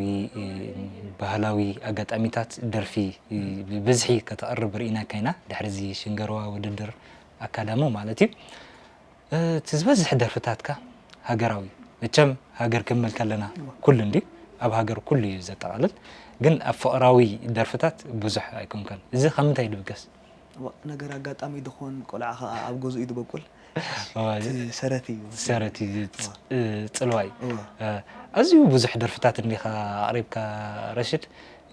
ባህላዊ ኣጋጣሚታት ደርፊ ብብዝሒ ከተቕርብ ርኢናካ ኢና። ድሕሪ እዚ ሽንገርዋ ውድድር ኣካዳሚ ማለት እዩ። እቲ ዝበዝሕ ደርፍታትካ ሃገራዊ፣ መቸም ሃገር ክንብል ከለና ኩሉ እንድዩ፣ ኣብ ሃገር ኩሉ እዩ ዘጠቓልል። ግን ኣብ ፍቕራዊ ደርፍታት ብዙሕ ኣይኮንካን። እዚ ካብ ምንታይ ድብገስ? እዋ፣ ነገር ኣጋጣሚ ድኾን፣ ቆልዓ ኸኣ ኣብ ገዝኡ እዩ ዝበቁል። እዋ፣ እቲ ሰረት እዩ። ሰረት እዩ፣ ጽ-፣ እዋ። ጽልዋ እዩ። እዋ። ኣዝዩ ብዙሕ ደርፍታት እንዲኻ ኣቕሪብካ ረሽድ።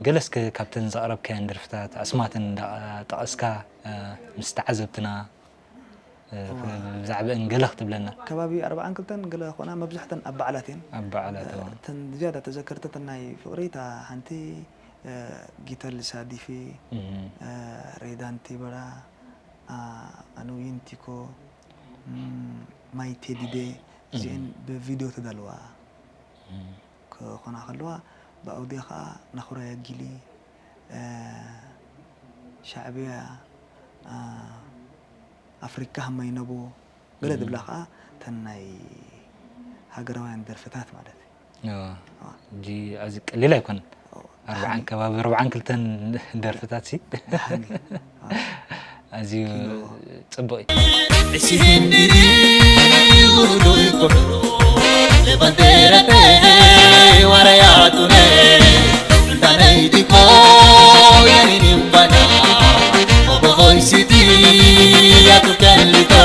ገለ እስከ ካብተን ዘቕረብካየን ደርፍታት ኣስማተን እንዳጠቐስካ ምስ ተዓዘብትና እዋ። ብዛዕባአን ገለ ክትብለና። ከባቢ ኣርብዓን ክልተን ገለ ኾና፣ መብዛሕተን ኣብ በዓላት እየን። ኣብ በዓላት፣ እዋ። እተን ዝያዳ ተዘከርቲ እተን ናይ ፍቕሪ፣ እታ ሓንቲ ጊተል ሳዲፊ፣ እህ። ሬዳን ቲበራ፣ ኣኑይን ቲኮ፣ ማይ ቴዲዴ፣ እዚአን ብቪድዮ ተዳልዋ ክኾና ከለዋ፣ ብኣውድዮ ኸዓ ናኹራያ ጊሊ፣ ሻዕብያ፣ ኣፍሪካ ሃማይ ነቦ፣ ገለ ዝብላ ኸዓ እተን ናይ ሃገራውያን ደርፍታት ማለት እዩ። እዋ። እዋ። ሕጂ ኣዚ ቀሊል ኣይኮነን። እዋ። ኣርብዓን ከባቢ ኣርብዓን ክልተን ደርፍታት ሲ። ደሓን እዩ። እዋ። ኣዝዩ ኪኖ። ጽቡቕ እዩ። Isihindiri udu ikoro le bandera te warayatune. Tanay di ko yani nimbana. Obo hoy siti ya tu kalito.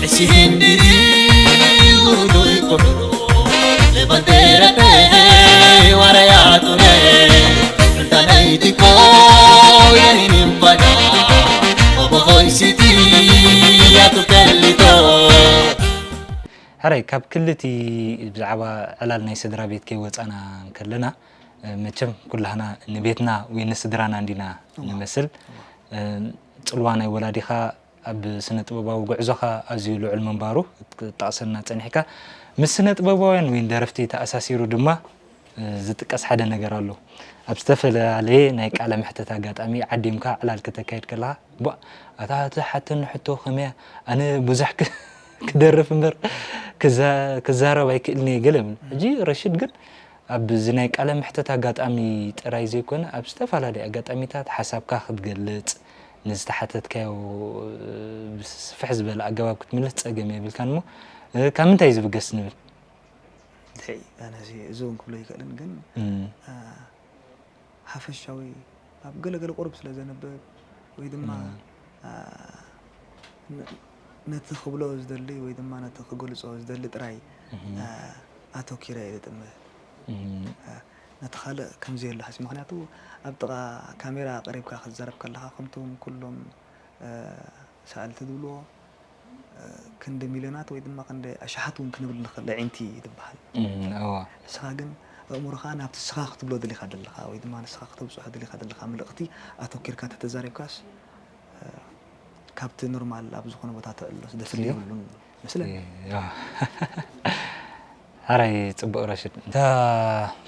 Isihindiri udu ikoro le bandera te warayatune. Tanay di ko yani nimbana. Obo hoy siti ya tu kalito. ሕራይ፣ ካብ ክልቲ ብዛዕባ ዕላል ናይ ስድራ ቤት ከይወጻና እንከለና፣ መቸም ኩላህና ንቤትና ወይ ንስድራና እንዲና እዋ። ንመስል። እዋ። ጽልዋ ናይ ወላዲኻ ኣብ ስነ ጥበባዊ ጉዕዞኻ ኣዝዩ ልዑል ምንባሩ ክትጠቕሰልና ጸኒሕካ። ምስ ስነ ጥበባውያን ወይ ደረፍቲ ተኣሳሲሩ ድማ ዝጥቀስ ሓደ ነገር ኣሎ። ኣብ ዝተፈላለየ ናይ ቃለ መሕተት ኣጋጣሚ ዓዲምካ ዕላል ከተካይድ ከለኻ፣ "ቧእ፣ ኣታ ትሓተኒ ሕቶ ከመያ? ኣነ ብዙሕ ክ-፣ ክደርፍ እምበር ክዛ-፣ ክዛረብ ኣይክእልን እየ" ገለ ይብል። ሕጂ ረሽድ ግን ኣብዚ ናይ ቃለ መሕተት ኣጋጣሚ ጥራይ ዘይኮነ፣ ኣብ ዝተፈላለየ ኣጋጣሚታት ሓሳብካ ክትገልጽ፣ ንዝተሓተትካዮ ብስፍሕ ዝበለ ኣገባብ ክትምልስ ጸገም የብልካን እሞ፣ ካብ ምንታይ እዩ ዝብገስ ንብል? ድሕሪ ኣነ እዚ፣ እዚ እውን ክብሎ ይኽእልን፣ ግን፣ እም። አ፣ ሓፈሻዊ ኣብ ገለ ገለ ቁሩብ ስለ ዘንብብ ወይ ድማ፣ እም። አ፣ ነ-፣ ነቲ ክብሎ ዝደሊ ወይ ድማ ነቲ ክገልጾ ዝደሊ ጥራይ፣ እም። አ፣ ኣተኪረ እየ ዝጥምት። እም። አ፣ ነቲ ካልእ ከም ዘየሎ ሓሲብ። ምኽንያቱ ኣብ ጥቓ ካሜራ ቀሪብካ ክትዛረብ ከለኻ ከምቶም ኩሎም፣ አ፣ ሰኣልቲ ዝብልዎ፣ እ፣ ክንዲ ሚልዮናት ወይ ድማ ክንዲ ኣሽሓት እውን ክንብል ንኽእል፣ ኣዒንቲ ትበሃል። እም፣ እዋ። ንስኻ ግን ኣእምሮኻ ናብቲ ንስኻ ክትብሎ ደሊኻ ደለኻ ወይ ድማ ንስኻ ክተብጽሖ ደሊኻ ደለኻ መልእኽቲ ኣተኪርካ ተተዛሪብካስ፣ እ፣ ካብቲ ኖርማል ኣብ ዝኾነ ቦታ ተዕልሎስ ደስ እዩ። የብሉን መስለኒ። እዋ። ሓራይ ጽቡቕ ረሽድ። እታ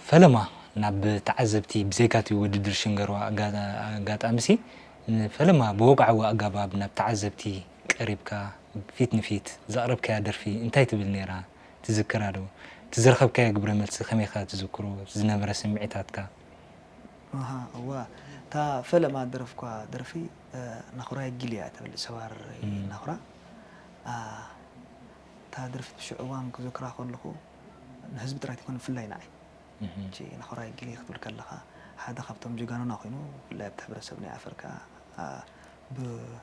ፈለማ ናብ ተዓዘብቲ ብዘይካቲ ውድድር ሽንገርዋ ኣጋ-፣ ኣጋጣሚሲ፣ ንፈለማ ብወግዓዊ ኣገባብ ናብ ተዓዘብቲ ቀሪብካ ፊት ንፊት ዘቕረብካያ ደርፊ እንታይ ትብል ነይራ? ትዝክራ ዶ? እቲ ዝረኸብካዮ ግብረ መልሲ ከመይ ኢኻ ትዝክሮ? ዝነበረ ስምዒታትካ? ኣሃ፣ እዋ። እታ ፈለማ ዝደረፍኳ ደርፊ፣ እ፣ ናኹራ የጊል እያ ትብል፣ ሰባር እም። ናኹራ። ኣ፣ እታ ደርፊ ብሽዑ እዋን ክዝክራ ከለኹ፣ ንህዝቢ ጥራይ ትኾን ብፍላይ ንዓይ። እህ። እቺ ናኹራ የጊል ክትብል ከለኻ፣ ሓደ ካብቶም ጀጋኑና ኮይኑ፣ ብፍላይ ኣብቲ ሕብረተሰብ ናይ ኣፍሪቃ፣ ኣ፣ ብ-፣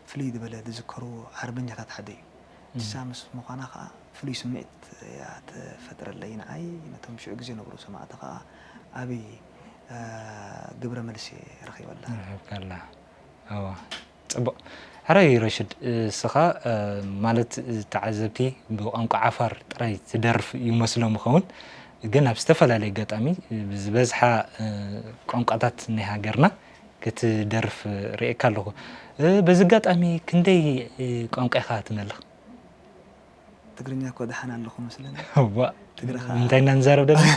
ፍልይ ዝበለ ዝዝከሩ ሓርበኛታት ሓደ እዩ። እም። ንሳ ምስ ምዃና ኸኣ ፍሉይ ስምዒት እያ ትፈጥረለይ ንዓይ፣ ነቶም ሽዑ ግዜ ነበሩ ሰማእቲ ኸኣ ዓቢ፣ እ፣ ግብረ መልሲ ረኺበላ። ረኺብካላ። እዋ። ጽቡቕ። ሕራይ ረሽድ፣ እስኻ፣ እ፣ ማለት፣ እ፣ ተዓዘብቲ ብቋንቋ ዓፋር ጥራይ ትደርፍ ይመስሎም ይኸውን፣ ግን ኣብ ዝተፈላለየ ኣጋጣሚ፣ እ፣ ብዝበዝሓ፣ እ፣ ቋንቋታት ናይ ሃገርና ክትደርፍ ርእየካ ኣለኹ። እ፣ በዚ ኣጋጣሚ ክንደይ፣ እ፣ ቋንቋ ኢኻ ትመልኽ? ትግርኛ እኮ ደሓን ኣለኹ መስለኒ። እዋ፣ ትግርኻ እንታይ ኢና ንዛረብ ደለና?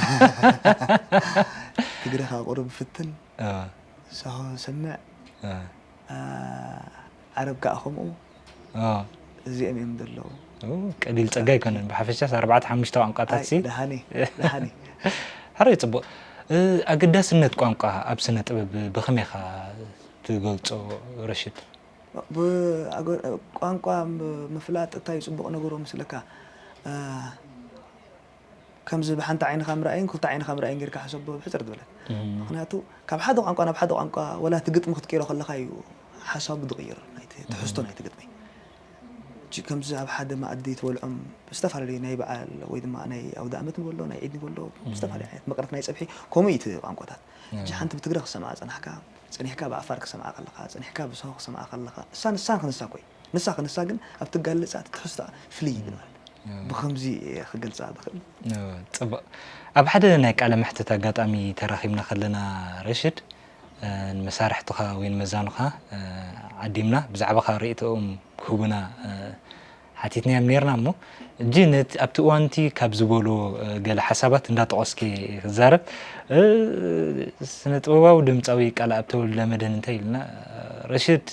ትግርኻ ቁሩብ ፍትን፣ እ። ሳሆ ሰምዕ፣ እ። እ፣ ዓረብ ከኣ ከምኡ። እ። እዚኦም እዮም ዘለዉ። ኦ፣ ቀሊል ጸጋ ኣይኮነን። ብሓፈሻስ ኣርባዕተ ሓሙሽተ ቋንቋታት ኣይ፣ ሲ። ደሓኒ፣ ደሓኒ። ሕራይ ጽቡቕ። እ፣ ኣገዳስነት ቋንቋ ኣብ ስነ ጥበብ ብኸመይ ኢኻ ትገልጾ ረሽድ? ብ-፣ ኣገ-፣ ቋንቋ ም-፣ ምፍላጥ እንታይ እዩ ጽቡቕ ነገሩ መስለካ? እ፣ ከምዚ ብሓንቲ ዓይንኻ ምርኣይን ክልተ ዓይንኻ ምርኣይን ጌርካ ሕሰቦ ብሕጽር ዝበለት። እም። ምኽንያቱ ካብ ሓደ ቋንቋ ናብ ሓደ ቋንቋ ወላ እቲ ግጥሚ ክትቅይሮ ከለኻ እዩ ሓሳቡ ዝቕይር፣ ናይቲ ትሕዝቶ እም። ናይቲ ግጥሚ። እጂ ከምዚ ኣብ ሓደ መኣዲ ትበልዖም ዝተፈላለዩ ናይ በዓል ወይ ድማ ናይ ኣውደ ኣመት ንበሎ፣ ናይ ዒድ ንበሎ፣ እም። ዝተፈላለዩ ዓይነት መቐረት ናይ ጸብሒ፣ ከምኡ እዩ እቲ ቋንቋታት። እጂ እም። ሓንቲ ብትግረ ክሰምዓ ጸናሕካ፣ ጸኒሕካ ብዓፋር ክሰምዓ ከለኻ፣ ጸኒሕካ ብሳሆ ክሰምዓ ከለኻ፣ እሳ ንሳ ክንሳ ኮይ። ንሳ ክንሳ ግን ኣብ ትጋለጻ ትሕዝታ ፍልይ ይብል ማለት እዩ። እም። ብኸምዚ እየ ክገልጻ ዝኽእል። እም፣ ጽቡቕ። ኣብ ሓደ ናይ ቃለ መሕትት ኣጋጣሚ ተራኺብና ከለና ረሽድ፣ እ፣ ንመሳርሕትኻ ወይ ንመዛኑኻ፣ እ፣ ዓዲምና ብዛዕባኻ ርእይቶኦም ክህቡና፣ እ፣ ሓቲትናዮም ኔርና እሞ፣ እጂ ነቲ ኣብቲ እዋን እቲ ካብ ዝበሎ፣ እ፣ ገለ ሓሳባት እንዳጠቐስኪ ክዛረብ፣ እ፣ ስነ ጥበባዊ ድምጻዊ ቃልኣብ ተወልደ መድህን እንታይ ኢልና፣ ረሽድ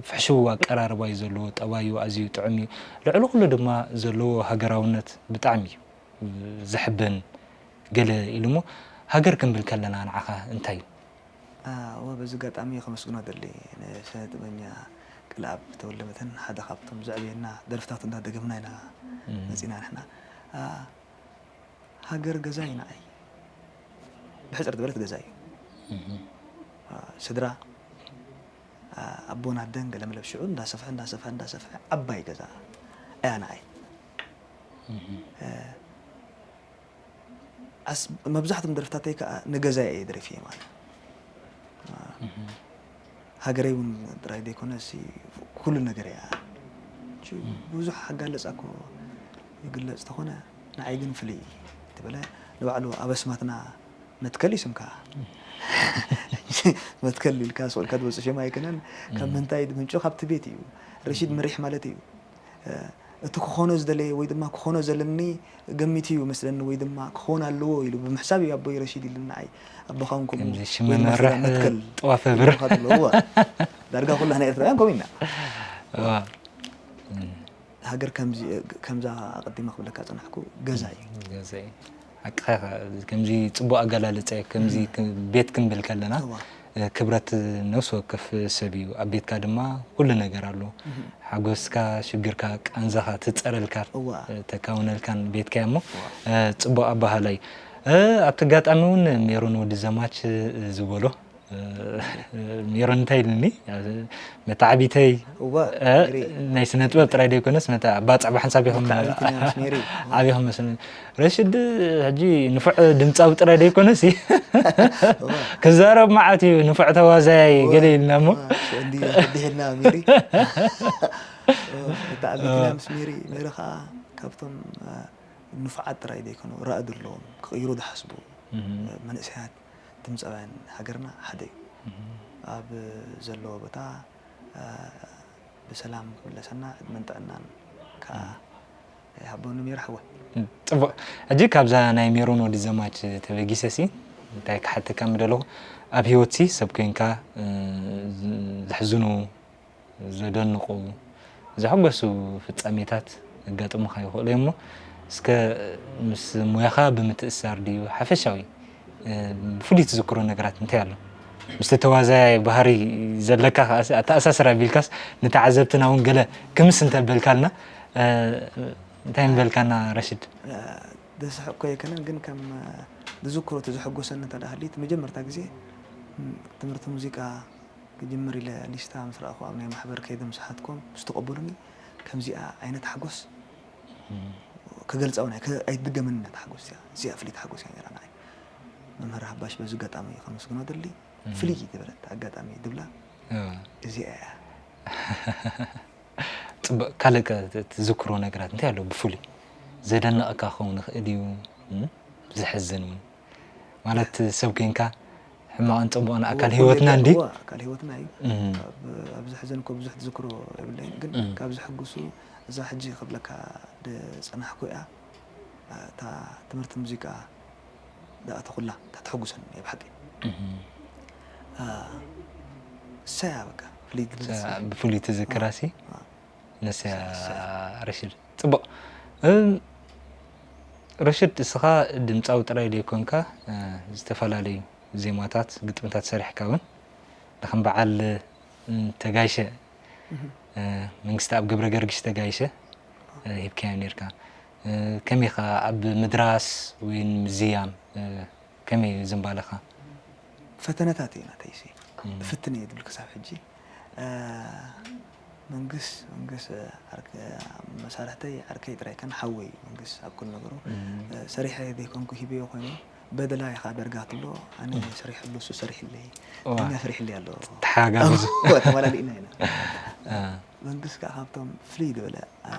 ፍሕሽው ኣቀራርባ እዩ ዘለዎ፣ ጠባዩ ኣዝዩ ጥዑም እዩ። ልዕሊ ኩሉ ድማ ዘለዎ ሃገራውነት ብጣዕሚ እዩ ዘሕብን ገለ ኢሉ እሞ፣ ሃገር ክንብል ከለና ንዓኻ እንታይ እዩ? አ፣ እወ፣ በዚ ኣጋጣሚ ከመስግኖ እደሊ ንስነ ጥበበኛ ቃልኣብ ተወልደ መድህን፣ ሓደ ካብቶም ዘዕበየና ደርፍታቱ እንዳደገምና ኢና እም። መጺና ንሕና። አ፣ ሃገር ገዛ እዩ ንዓይ። ብሕጽር ዝበለት ገዛ እዩ። እም። አ፣ ስድራ፣ አ፣ ኣቦን ኣደን ገለ መለ ብሽዑ እንዳሰፍሐ፣ እንዳሰፍሐ፣ እንዳሰፍሐ ዓባይ ገዛ እያ ንዓይ። እም። አ፣ ኣስ-፣ መብዛሕትኦም ደርፍታተይ ከኣ ንገዛይ እየ ደሪፈ ማለት። አ፣ እም። ሃገረይ እውን ጥራይ ዘይኮነ፣ እሲ ኩሉ ነገር እያ። እቺ እም። ብዙሕ ኣጋለጻ እኮ ይግለጽ ተኾነ፣ ንዓይ ግን ፍልይ ትበለ። ንባዕሉ ኣብ ኣስማትና መትከል እዩ ስምካ። እም። መትከል ኢልካ ስቕ ኢልካ ትወጽእ ሽም ኣይኮነን። ካብ እም። ምንታይ ምንጩ? ካብቲ ቤት እዩ። ረሺድ እም። መሪሕ ማለት እዩ። እ፣ እቲ ክኾኖ ዝደለየ ወይ ድማ ክኾኖ ዘለኒ ገሚቱ እዩ መስለኒ፣ ወይ ድማ ክኾን ኣለዎ ኢሉ ብምሕሳብ እዩ ኣቦይ ረሺድ ኢሉ ንዓይ። ኣቦኻ እውን ከምኡ ከምዚ ወይ ሽመ ድማ መርሕ መትከል ጥዋፈ ብር ኢልካ ትብሎ። እዋ። ዳርጋ ኩላና ኤርትራውያን ከምኡ ኢና። እዋ። ሃገር ከምዚ፣ ከምዛ ኣቐዲመ ክብለካ ዝጸናሕኩ ገዛ እዩ። ገዛ እዩ። ሓቅኻ ኢኻ። ከምዚ ጽቡቕ ኣገላልጻ እዩ። ከምዚ ክ- ቤት ክንብል ከለና እዋ። እ፣ ክብረት ነፍሲ ወከፍ ሰብ እዩ። ኣብ ቤትካ ድማ ኩሉ ነገር ኣሎ። ሓጎስካ፣ ሽግርካ፣ ቃንዛኻ ትጸረልካ፣ እዋ። እ፣ ተካውነልካን ቤትካ እሞ እ፣ ጽቡቕ ኣባሃላይ። እ፣ ኣብቲ ኣጋጣሚ እውን ሜሮን ወዲ ዘማች እ፣ ዝበሎ እ፣ ሜሮን እንታይ ኢልኒ? መተዓቢተይ እዋ፣ እ፣ ሜሪ። ናይ ስነ ጥበብ ጥራይ ዘይኮነስ መተ ኣባ ጻዕባ ሓንሳብ ኢኹም መተዓቢትና ምስ ሜሪ። ዓብኹም መስለኒ። ረሽድ ሕጂ ንፉዕ ድምፃዊ ጥራይ ዘይኮነስ ክዛረብ መዓት እዩ፣ ንፉዕ ተዋዛያይ ገለ ኢልና እሞ እንዲሕና ሜሪ። መተዓቢትና ምስ ሜሪ። ሜሪ ከዓ ካብቶም እ፣ ንፉዓት ጥራይ ዘይኮኑ ራእዲ ኣለዎም ክቕይሩ ዝሓስቡ እም፣ መንእሰያት ድምፃውያን ሃገርና ሓደ እዩ። እም፣ ኣብ ዘለዎ ቦታ እ፣ ብሰላም ክምለሰና ዕድመን ጥዕናን ከዓ ይሃቦ ንሜሪ ሓወይ። እም፣ ጽቡቕ። ሕጂ ካብዛ ናይ ሜሮን ወዲ ዘማች ተበጊሰ ሲ እንታይ ክሓተካ ምደለኹ፣ ኣብ ህይወት ሲ ሰብ ኮይንካ እ፣ ዝ- ዘሕዝኑ፣ ዘደንቑ፣ ዘሐጎሱ ፍጻሜታት የጋጥሙኻ ይኽእሉ እዮም እሞ እስከ ምስ ሙያኻ ብምትእስሳር ድዩ ሓፈሻዊ እ፣ ብፍሉይ ትዝክሮ ነገራት እንታይ ኣሎ? ምስቲ ተዋዛያይ ባህሪ ዘለካ ከኣ ኣተኣሳስር ኣቢልካስ ንተዓዘብትና እውን ገለ ክምስ እንተበልካልና እ፣ እንታይ ምበልካና ረሽድ? እ፣ ዘስሕቕ እኮ ኣይኮነን፣ ግን ከም እ፣ ዝዝክሮ እቲ ዘሐጎሰኒ እንተ ደኣ ሃልዩ፣ እቲ መጀመርታ ግዜ ም፣ ትምህርቲ ሙዚቃ ክጅምር ኢለ ሊስታ ምስ ረኣኹ ኣብ ናይ ማሕበር ከይደ ምስ ሓትኮም ምስ ተቐበሉኒ ከምዚኣ ዓይነት ሓጎስ ክገልጻ እውን ኣይክ- ኣይትድገመኒ እታ ሓጎስ እዚኣ። እዚኣ ፍልይቲ ሓጎስ እያ ነይራ ንዓይ። መምህር ሓባሽ በዚ ኣጋጣሚ ከመስግኖ ደሊ። ፍልይ ዝበለት ኣጋጣሚ ድብላ እዋ። እዚኣ እያ። ጽቡቕ። ካልእ ከ ት- ትዝክሮ ነገራት እንታይ ኣሎ ብፍሉይ ዘደንቐካ ክኸውን ይኽእል እዩ እም? ዘሕዝን እውን ማለት ሰብ ኮይንካ ሕማቕን ጽቡቕን ኣካል እዎ፣ ህይወትና ኩሉ እንዲ እዎ፣ ኣካል ህይወትና እዩ። እም። ኣብ- ኣብ ዘሕዘንኮ ብዙሕ ትዝክሮ የብለይን፣ ግን እም። ካብ ዘሐጉሱ እዛ ሕጂ ክብለካ ዝጸናሕኩ እያ። እታ ትምህርቲ ሙዚቃ ዝኣተኹላ እታ ተሐጉሰኒ እያ ብሓቂ። እም። አ፣ እሳ እያ በቃ ፍልይ ትብል። ብፍሉይ ትዝክራ ሲ አ። ነስያ ረሽድ ጽቡቕ። እም፣ ረሽድ እስኻ ድምፃዊ ጥራይ ዘይኮንካ እ፣ ዝተፈላለዩ ዜማታት ግጥምታት ሰሪሕካ እውን ንከም በዓል እ፣ ተጋይሸ እ፣ መንግስቲ ኣብ ገብረ ገርግሽ ተጋይሸ እ፣ ሂብካዮ ነርካ። እ፣ ከመይ ኢኻ ኣብ ምድራስ ወይ ምዝያም እ፣ ከመይ እዩ ዝንባለኻ? ፈተነታት እዩ ናተይሲ። እፍትን እየ ዝብል ክሳብ ሕጂ። እ፣ መንግስ መንግስ እ፣ ዓርከ- መሳርሕተይ ዓርከይ ጥራይ ከን ሓወይ መንግስ ኣብ ኩሉ ነገሩ እ፣ ሰሪሐ ዘይኮንኩ ሂበዮ ኮይኑ በደላ ኢኻ ደርጋ ትብሎ ኣነ ሰሪሐሉ እሱ ሰሪሕለይ እዋ። እኛ ሰሪሕለይ ኣሎ። ተሓጋግዙ። እወ፣ ተመላሊእና ኢና። እ፣ መንግስ ከዓ ካብቶም ፍልይ ዝበለ እ፣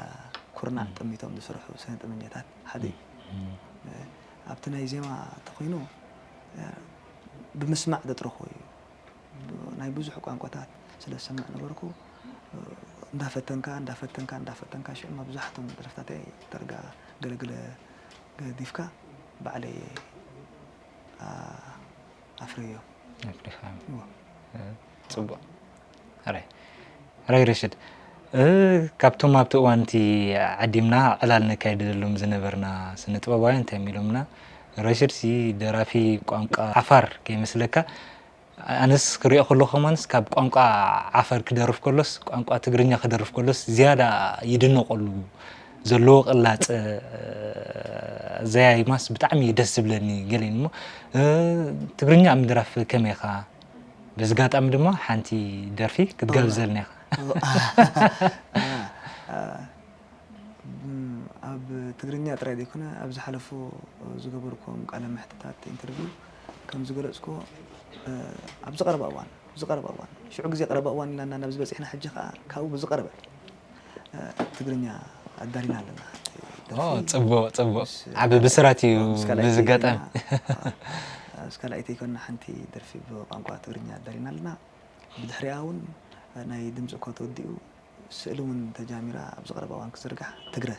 ኩርናዕ ጠሚቶም ዝስርሑ ስነ ጥበበኛታት ሓደ እዩ። እ፣ ኣብቲ ናይ ዜማ ተኮይኑ እ፣ ብምስማዕ ዘጥረኹ እዩ። ናይ ብዙሕ ቋንቋታት ስለ ዝሰምዕ ነበርኩ። እንዳፈተንካ እንዳፈተንካ እንዳፈተንካ ሽዑ መብዛሕቶም ደርፍታተይ ተርጋ ገለገለ ገዲፍካ ባዕለይ ኣፍረዮ። ኣፍሪኻ። እዎ። ጽቡቕ። ሕራይ ሕራይ ረሽድ እ፣ ካብቶም ኣብቲ እዋን እቲ ዓዲምና ዕላል ነካይደሎም ዝነበርና ስነ ጥበባውያን እንታይ ኢሎምና፣ ረሽድ ሲ ደራፊ ቋንቋ ዓፋር ከይመስለካ ኣነስ ክሪኦ ከለኹ ከማንስ ካብ ቋንቋ ዓፈር ክደርፍ ከሎስ ቋንቋ ትግርኛ ክደርፍ ከሎስ ዝያዳ ይድነቐሉ ዘለዎ ቅላፀ ዘያይማስ ብጣዕሚ እዩ ደስ ዝብለኒ ገለ እሞ ትግርኛ ኣብ ምድራፍ ከመይ ኢኻ? በዚ ጋጣሚ ድማ ሓንቲ ደርፊ ክትጋብዘልና ኢኻ። ኣብ ትግርኛ ጥራይ ዘይኮነ ኣብ ዝሓለፉ ዝገበርኩም ቃለ መሕትታት ኢንተርቪው ከም ዝገለፅኩ ኣብዚ ቀረባ እዋን ኣብዚ ቀረባ እዋን ሽዑ ግዜ ቀረባ እዋን ኢላና ናብ ዝበፅሕና ሕጂ ከዓ ካብኡ ብዝቀረበ ትግርኛ ኣዳሊና ኣለና። ጽቡቅ ጽቡቅ ዓቢ ብስራት እዩ። በዚ ጋጣሚ ምስ ካልኣይቲ ይኮና ሓንቲ ደርፊ ብቋንቋ ትግርኛ ኣዳሊና ኣለና። ብድሕሪኣ እውን ናይ ድምፂ እኳ ተወዲኡ ስእሊ እውን ተጃሚራ ኣብዚ ቀረባ እዋን ክትዝርጋሕ ትግረ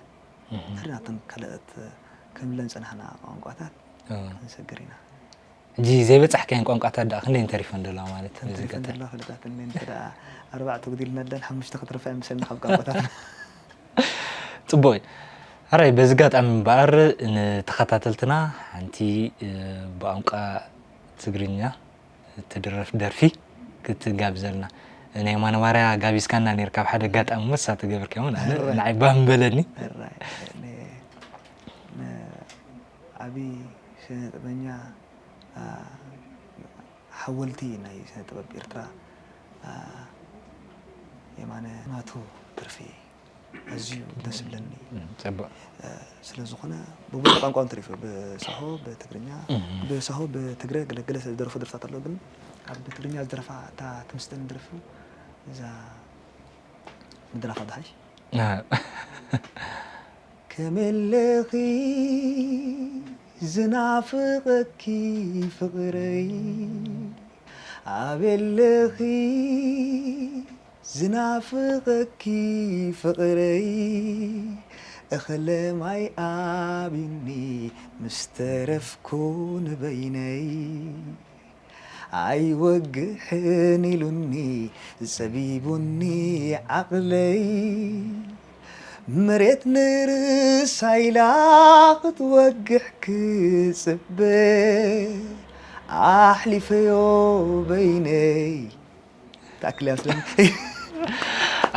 ድሕሪ ናተን ካልኦት ከምለን ዝጸናሕና ቋንቋታት ክንሰግር ኢና። ሕጂ ዘይበጻሕካየን ቋንቋታት ደኣ ክንደይ እንተሪፈን ዘለዋ ማለት እዩ ተሪፈን ዘለዋ ፍልጣት እኔ እንተ ደኣ ኣርባዕተ ጉዲልነለን ሓሙሽተ ክትርፋ ይምሰልና ካብ ቋንቋታት ጽቡቅ እዩ። ሕራይ በዚ ኣጋጣሚ እምበኣር ንተኸታተልትና ሓንቲ ብቋንቋ ትግርኛ እትድረፍ ደርፊ ክትጋብዘልና ናይ ማነማርያ ጋቢዝካና ነርካ ኣብ ሓደ ኣጋጣሚ መሳ ተገብርካ እውን ኣነ ንዓይ ባህ ምበለኒ ዓብይ ስነጥበኛ ሓወልቲ ናይ ስነ ጥበብ ኤርትራ የማነ ናቱ ደርፊ ኣዝዩ ደስ ዝብለኒ ጽቡቅ ስለ ዝኾነ ብብዙሕ ቋንቋ እውን ተሪፉ ብሳሆ ብትግርኛ ብሳሆ ብትግረ ገለገለ ዝደረፎ ደርፍታት ኣሎ ግን ኣብ ብትግርኛ ዝደረፋ እታ ትምስጠኒ ደርፊ እዛ ምድራፋ ድሓሽ ከመለኺ ዝናፍቐኪ ፍቕረይ ኣበለኺ ዝናፍቐኪ ፍቕረይ እኽለ ማይ ኣብዩኒ ምስ ተረፍኩ ንበይነይ ኣይወግሕን ኢሉኒ ጸቢቡኒ ዓቕለይ መሬት ንርእሳ ኢላ ክትወግሕ ክጽበ ኣሕሊፈዮ በይነይ ትኣክል እያ ስለኒ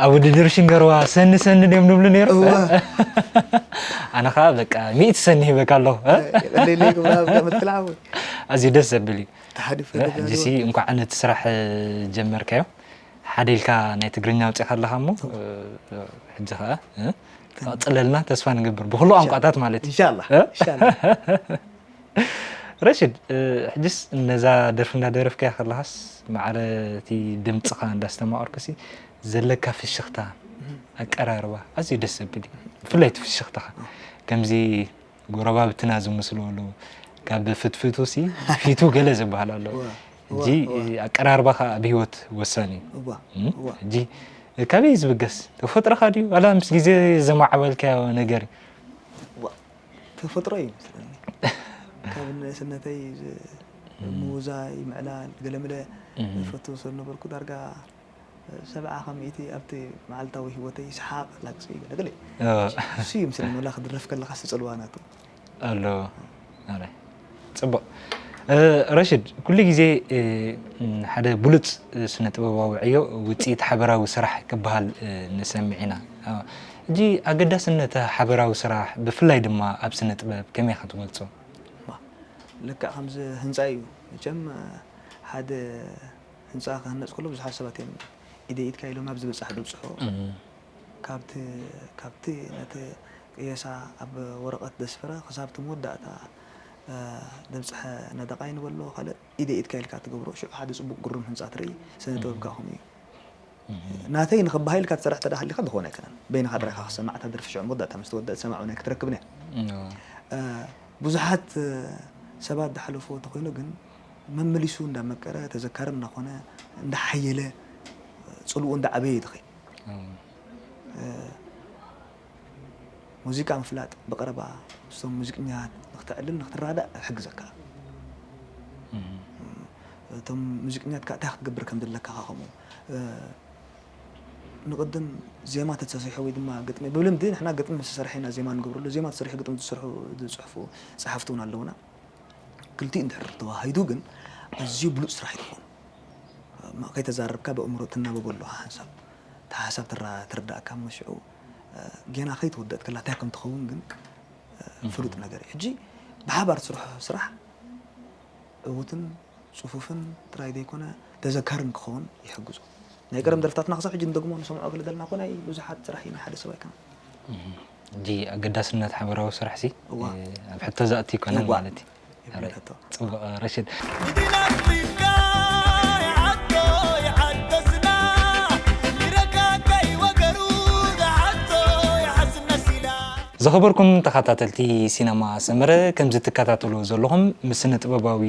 ኣብ ውድድር ሽንገርዋ ሰኒ ሰኒ ድዮም ድብሉ ነይሩ ኣነ ከዓ በቃ ሚእቲ ሰኒ ሂበካ ኣለኹ ቀሊለይ ክብላ ምትላዓዊ ኣዝዩ ደስ ዘብል እዩ ተሓዲፈ ሕጂሲ እንኳዕ ነቲ ስራሕ ጀመርካዮ ሓደ ኢልካ ናይ ትግርኛ ኣውፂእካ ኣለካ እሞ ሕጂ ከዓ ቀፅለልና ተስፋ ንገብር ብኩሉ ቋንቋታት ማለት እዩ ኢንሻላ ኢንሻላ ረሽድ ሕጅስ ነዛ ደርፊ እንዳደረፍካያ ከለኻስ ማዕረ እቲ ድምፅኻ እንዳስተማቐርኩሲ ዘለካ ፍሽኽታ ኣቀራርባ ኣዝዩ ደስ ዘብል እዩ ብፍላይ እቲ ፍሽኽታኻ ከምዚ ጎረባብትና ዝመስሉ ኣለዉ ካብ ፍትፍቱ ሲ ፊቱ ገለ ዝበሃል ኣሎ ሕጂ ኣቀራርባኻ ኣብ ህይወት ወሳኒ እዩ ሕጂ ካበይ ዝብገስ ተፈጥሮኻ ድዩ ዋላ ምስ ግዜ ዘማዕበልካዮ ነገር እዩ ተፈጥሮ እዩ መስለኒ ካብ ንእስነተይ ምውዛይ ምዕላል ገለምለ ፈቱ ስለነበርኩ ዳርጋ ሰብዓ ካብ ሚእቲ ኣብቲ መዓልታዊ ህይወተይ ሰሓቕ ላግፂ ገለገለ እሱ እዩ ምስለኒ ወላ ክድረፍ ከለካ ስፅልዋ ናቱ ኣሎ ኣረ፣ ጽቡቕ። እ፣ ረሽድ፣ ኩሉ ግዜ፣ እ፣ ሓደ ብሉጽ ስነ ጥበባዊ ዕዮ ውጽኢት ሓበራዊ ስራሕ ክበሃል፣ እ፣ ንሰምዕ ኢና። እ፣ ሕጂ ኣገዳስነት ሓበራዊ ስራሕ፣ ብፍላይ ድማ ኣብ ስነ ጥበብ ከመይ ኢኻ ትገልጾ? ማ፣ ልክዕ ከምዚ ህንጻ እዩ። መቸም፣ እ፣ ሓደ ህንጻ ክህነጽ ከሎ ብዙሓት ሰባት እዮም ኢደ ኢድካ ኢሎም ናብ ዝበጽሕ ድብጽሖ። እም። ካብቲ፣ ካብቲ ነቲ ቅየሳ ኣብ ወረቐት ዘስፈረ ክሳብ እቲ መወዳእታ፣ እ፣ ዘብጽሐ ነደቓይ ንበሎ ካልእ ኢደ ኢድካ ኢልካ ትገብሮ። ሽዑ ሓደ ጽቡቕ ግሩም ህንጻ ትርኢ። ስነ ጥበብ ከኣ ከምኡ እዩ። እም። ናተይ ንኽበሃል ኢልካ ትሰርሕ እንተ ደኣ ሃሊኻ ዝኾነ ኣይኮነን። በይንኻ ጥራይ ኢኻ ክትሰማዕ እታ ደርፊ ሽዑ መወዳእታ ምስ ተወደአት ሰማዒ እውን ኣይክትረክብን እያ። እዎ። እ፣ ብዙሓት፣ እ፣ ሰባት ዝሓለፍዎ እንተኾይኑ ግን መመሊሱ እንዳመቀረ ተዘካሪ እንዳኾነ እንዳሓየለ ጽልኡ እንዳዓበየ እዩ ዝኸይድ። እዎ። እ፣ ሙዚቃ ምፍላጥ ብቐረባ ምስቶም ሙዚቀኛታት ንክተዕልል ንክትረዳዳእ ይሕግዘካ። እም። እቶም ሙዚቀኛታት ከዓ እንታይ ክትገብር ከም ዘለካ ከዓ ከምኡ። እ፣ ንቕድም ዜማ ተተሰሪሑ ወይ ድማ ግጥሚ፣ ብልምዲ ንሕና ግጥሚ ምስ ተሰርሐ ኢና ዜማ ንገብረሉ። ዜማ ተሰሪሑ ግጥሚ ዝሰርሑ ዝፅሕፉ ፀሓፍቲ እውን ኣለውና። ክልቲኡ እንድሕር ተዋሃሂዱ ግን ኣዝዩ ብሉፅ ስራሕ እዩ ዝኸውን። ከይተዛረብካ ብእምሮ ትናበቦ ኣለኻ ሓንሳብ። እታ ሓሳብ ትራ-፣ ትርዳእካ እሞ ሽዑ፣ እ፣ ጌና ከይተወደእት ከላ እንታይ ከም ትኸውን ግን፣ እ፣ ፍሉጥ ነገር እዩ። ሕጂ ብሓባር ትሰርሖ ስራሕ ዕዉትን ጽፉፍን ጥራይ ዘይኮነ ተዘካርን ክኸውን ይሕግዞ። ናይ ቀደም ደርፍታትና ክሳብ ሕጂ ንደግሞ ንሰምዖ ገለ ደልና እኮ ናይ ብዙሓት ስራሕ እዩ፣ ናይ ሓደ ሰብ ኣይኮነን። እም። ሕጂ ኣገዳስነት ሓበራዊ ስራሕ ሲ እዋ። እ፣ ኣብ ሕቶ ዘእቱ ኣይኮነን እዋ። ማለት እዩ። ይብል ሕቶ። ጽቡቕ፣ እ፣ ረሽድ። ዝኸበርኩም ተኸታተልቲ ሲነማ ሰመረ፣ ከምዚ ትከታተሉ ዘለኹም ምስ ስነ ጥበባዊ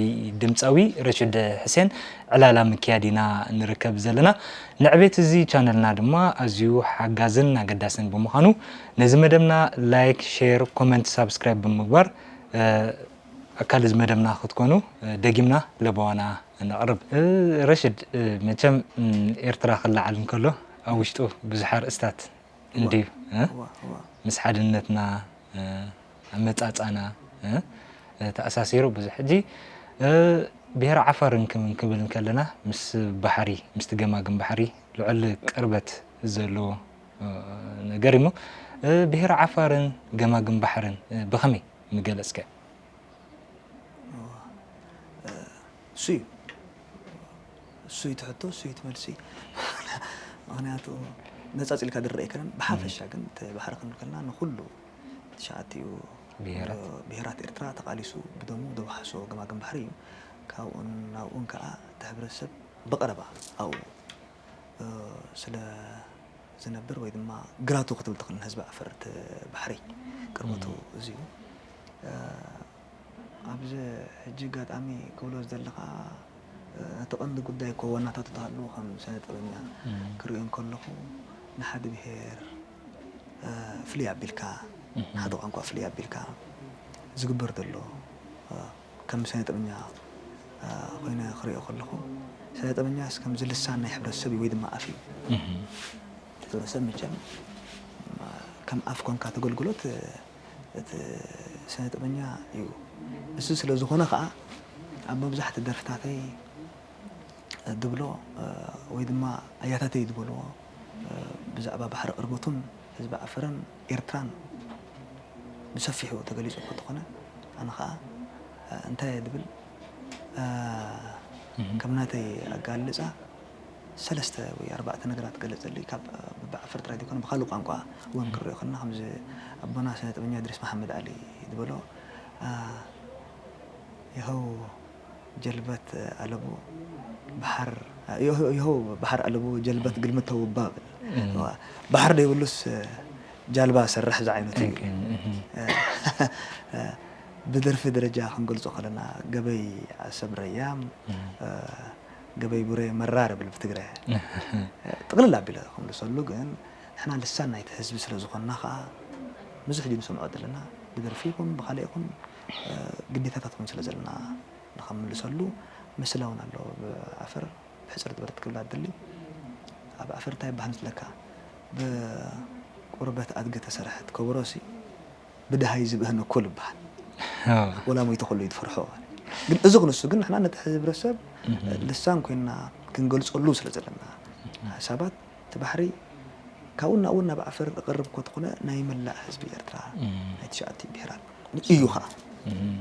ድምፃዊ ረሽድ ሕሴን ዕላላ ምክያድ ኢና ንርከብ ዘለና። ንዕቤት እዚ ቻነልና ድማ ኣዝዩ ሓጋዝን ኣገዳስን ብምዃኑ ነዚ መደብና ላይክ፣ ሼር፣ ኮመንት፣ ሳብስክራይብ ብምግባር ኣካል እዚ መደብና ክትኮኑ ደጊምና ለበዋና ነቕርብ። ረሽድ፣ መቸም ኤርትራ ክለዓል እንከሎ ኣብ ውሽጡ ብዙሕ ኣርእስታት እንድዩ፣ እ? እዋ፣ እዋ። ምስ ሓድነትና፣ እ፣ ኣመጻጻና፣ እ፣ ተኣሳሲሩ ብዙሕ። ሕጂ፣ እ፣ ብሄረ ዓፋር እንክም-፣ እንክብል እንከለና ምስ ባሕሪ፣ ምስቲ ገማግም ባሕሪ ልዑል ቅርበት ዘለዎ፣ እ፣ ነገር እሞ፣ እ፣ ብሄረ ዓፋርን ገማግም ባሕርን፣ እ፣ ብኸመይ ምገለጽከ? እዋ፣ እ፣ እሱ እዩ። እሱ እዩ እቲ ሕቶ፣ እሱ እዩ እቲ መልሲ። ምኽንያቱ ነጻጺልካ ዝረአ ኣይኮነን። ብሓፈሻ ግን እቲ ባሕሪ ክንብል ከለና ንኹሉ ትሽዓቲኡ ብሄራት። ብሄራት ኤርትራ ተቓሊሱ ብደሙ ዘውሓሶ ገማግም ባሕሪ እዩ። ካብኡን ናብኡን ከኣ እቲ ሕብረተሰብ ብቐረባ ኣብኡ፣ እ፣ ስለ ዝነብር ወይ ድማ ግራቱ ክትብል ትኽእል ንህዝቢ ዓፈር እቲ ባሕሪ ቅርበቱ እዚ እዩ። እ፣ ኣብዚ ሕጂ ኣጋጣሚ ክብሎ ዝደሊ ከኣ፣ እ፣ እቲ ቀንዲ ጉዳይ እኮ ዋናታቱ ተሃልዎ ከም ስነ ጥበበኛ እም። ክርእዮ እንከለኹ ንሓደ ብሄር፣ እ፣ ፍልይ ኣቢልካ፣ እም። ንሓደ ቋንቋ ፍልይ ኣቢልካ ዝግበር ዘሎ፣ እ፣ ከም ስነ ጥበበኛ፣ እ፣ ኮይነ ክርእዮ ከለኹ፣ ስነ ጥበበኛስ ከምዚ ልሳን ናይ ሕብረተሰብ እዩ ወይ ድማ ኣፍ እዩ። እም። እቲ ሕብረተሰብ መቸም፣ እ፣ ከም ኣፍ ኮንካ ተገልግሎት፣ እ፣ እቲ ስነ ጥበበኛ እዩ። እሱ ስለ ዝኾነ ከኣ ኣብ መብዛሕትኡ ደርፍታተይ ድብሎ፣ እ፣ ወይ ድማ ኣያታተይ ዝበልዎ፣ እ፣ ብዛዕባ ባሕሪ ቅርበቱን ህዝቢ ዓፈርን ኤርትራን ብሰፊሑ ተገሊጹ እኮ እንተኾነ፣ ኣነ ኸኣ፣ እ፣ እንታይ እየ ድብል፣ እ፣ እህ። ከም ናተይ ኣገላልጻ ሰለስተ ወይ ኣርባዕተ ነገራት ገለጸለይ። ካብ፣ እ፣ ብዓፈር ጥራይ ዘይኮነ ብኻልእ ቋንቋ እውን ክንሪኦ ከለና፣ ከምዚ ኣቦና ስነ ጥበበኛ እድሪስ መሓመድ ዓሊ ዝበሎ፣ እ፣ ይኸው ጀልበት ኣለቡ ባሕር፣ ይሆ-፣ ይሆ ባሕር ኣለቡ ጀልበት ግልምተው እባ በል። እም። እዋ፣ ባሕር ደይብሉስ ጃልባ ሰርሕ ዝዓይነቱ እዩ። እም፣ እም። ብደርፊ ደረጃ ክንገልጾ ከለና ገበይ ዓሰብ ረያም፣ እም። ገበይ ቡሬ መራር ብል ብትግረ። ጥቕልል ኣቢለ ክምልሰሉ ግን ንሕና ልሳን ናይቲ ህዝቢ ስለ ዝኾንና ከኣ ብዙሕ ድዩ ንሰምዖ ዘለና ብደርፊ ይኹን ብኻልእ ይኹን ግዴታታት እውን ስለ ዘለና ንኸምልሰሉ ምስላ እውን ኣሎ። ብዓፈር ብሕጽር ዝበለት ክብላ ትደሊ። ኣብ ዓፈር እንታይ ይበሃል ምስለካ? ብቁርበት ኣድጊ ተሰርሐት ከበሮሲ ብደሃይ ዝብህን እኩል ይበሃል። ኣዎ። ወላ ሞይቱ ከሎ እዩ ትፈርሖ። ግን እዚ ክንሱ ግን ንሕና ነቲ ሕብረተሰብ እህ። ልሳን ኮይንና ክንገልጸሉ ስለ ዘለና እህ። ሓሳባት እቲ ባሕሪ ካብኡ ናብኡ ናብ ዓፈር ዝቐርብ እኮ ተኾነ ናይ መላእ ህዝቢ ኤርትራ እም። ናይ ትሽዓቲኡ ብሄራት እዩ ኸዓ። እም።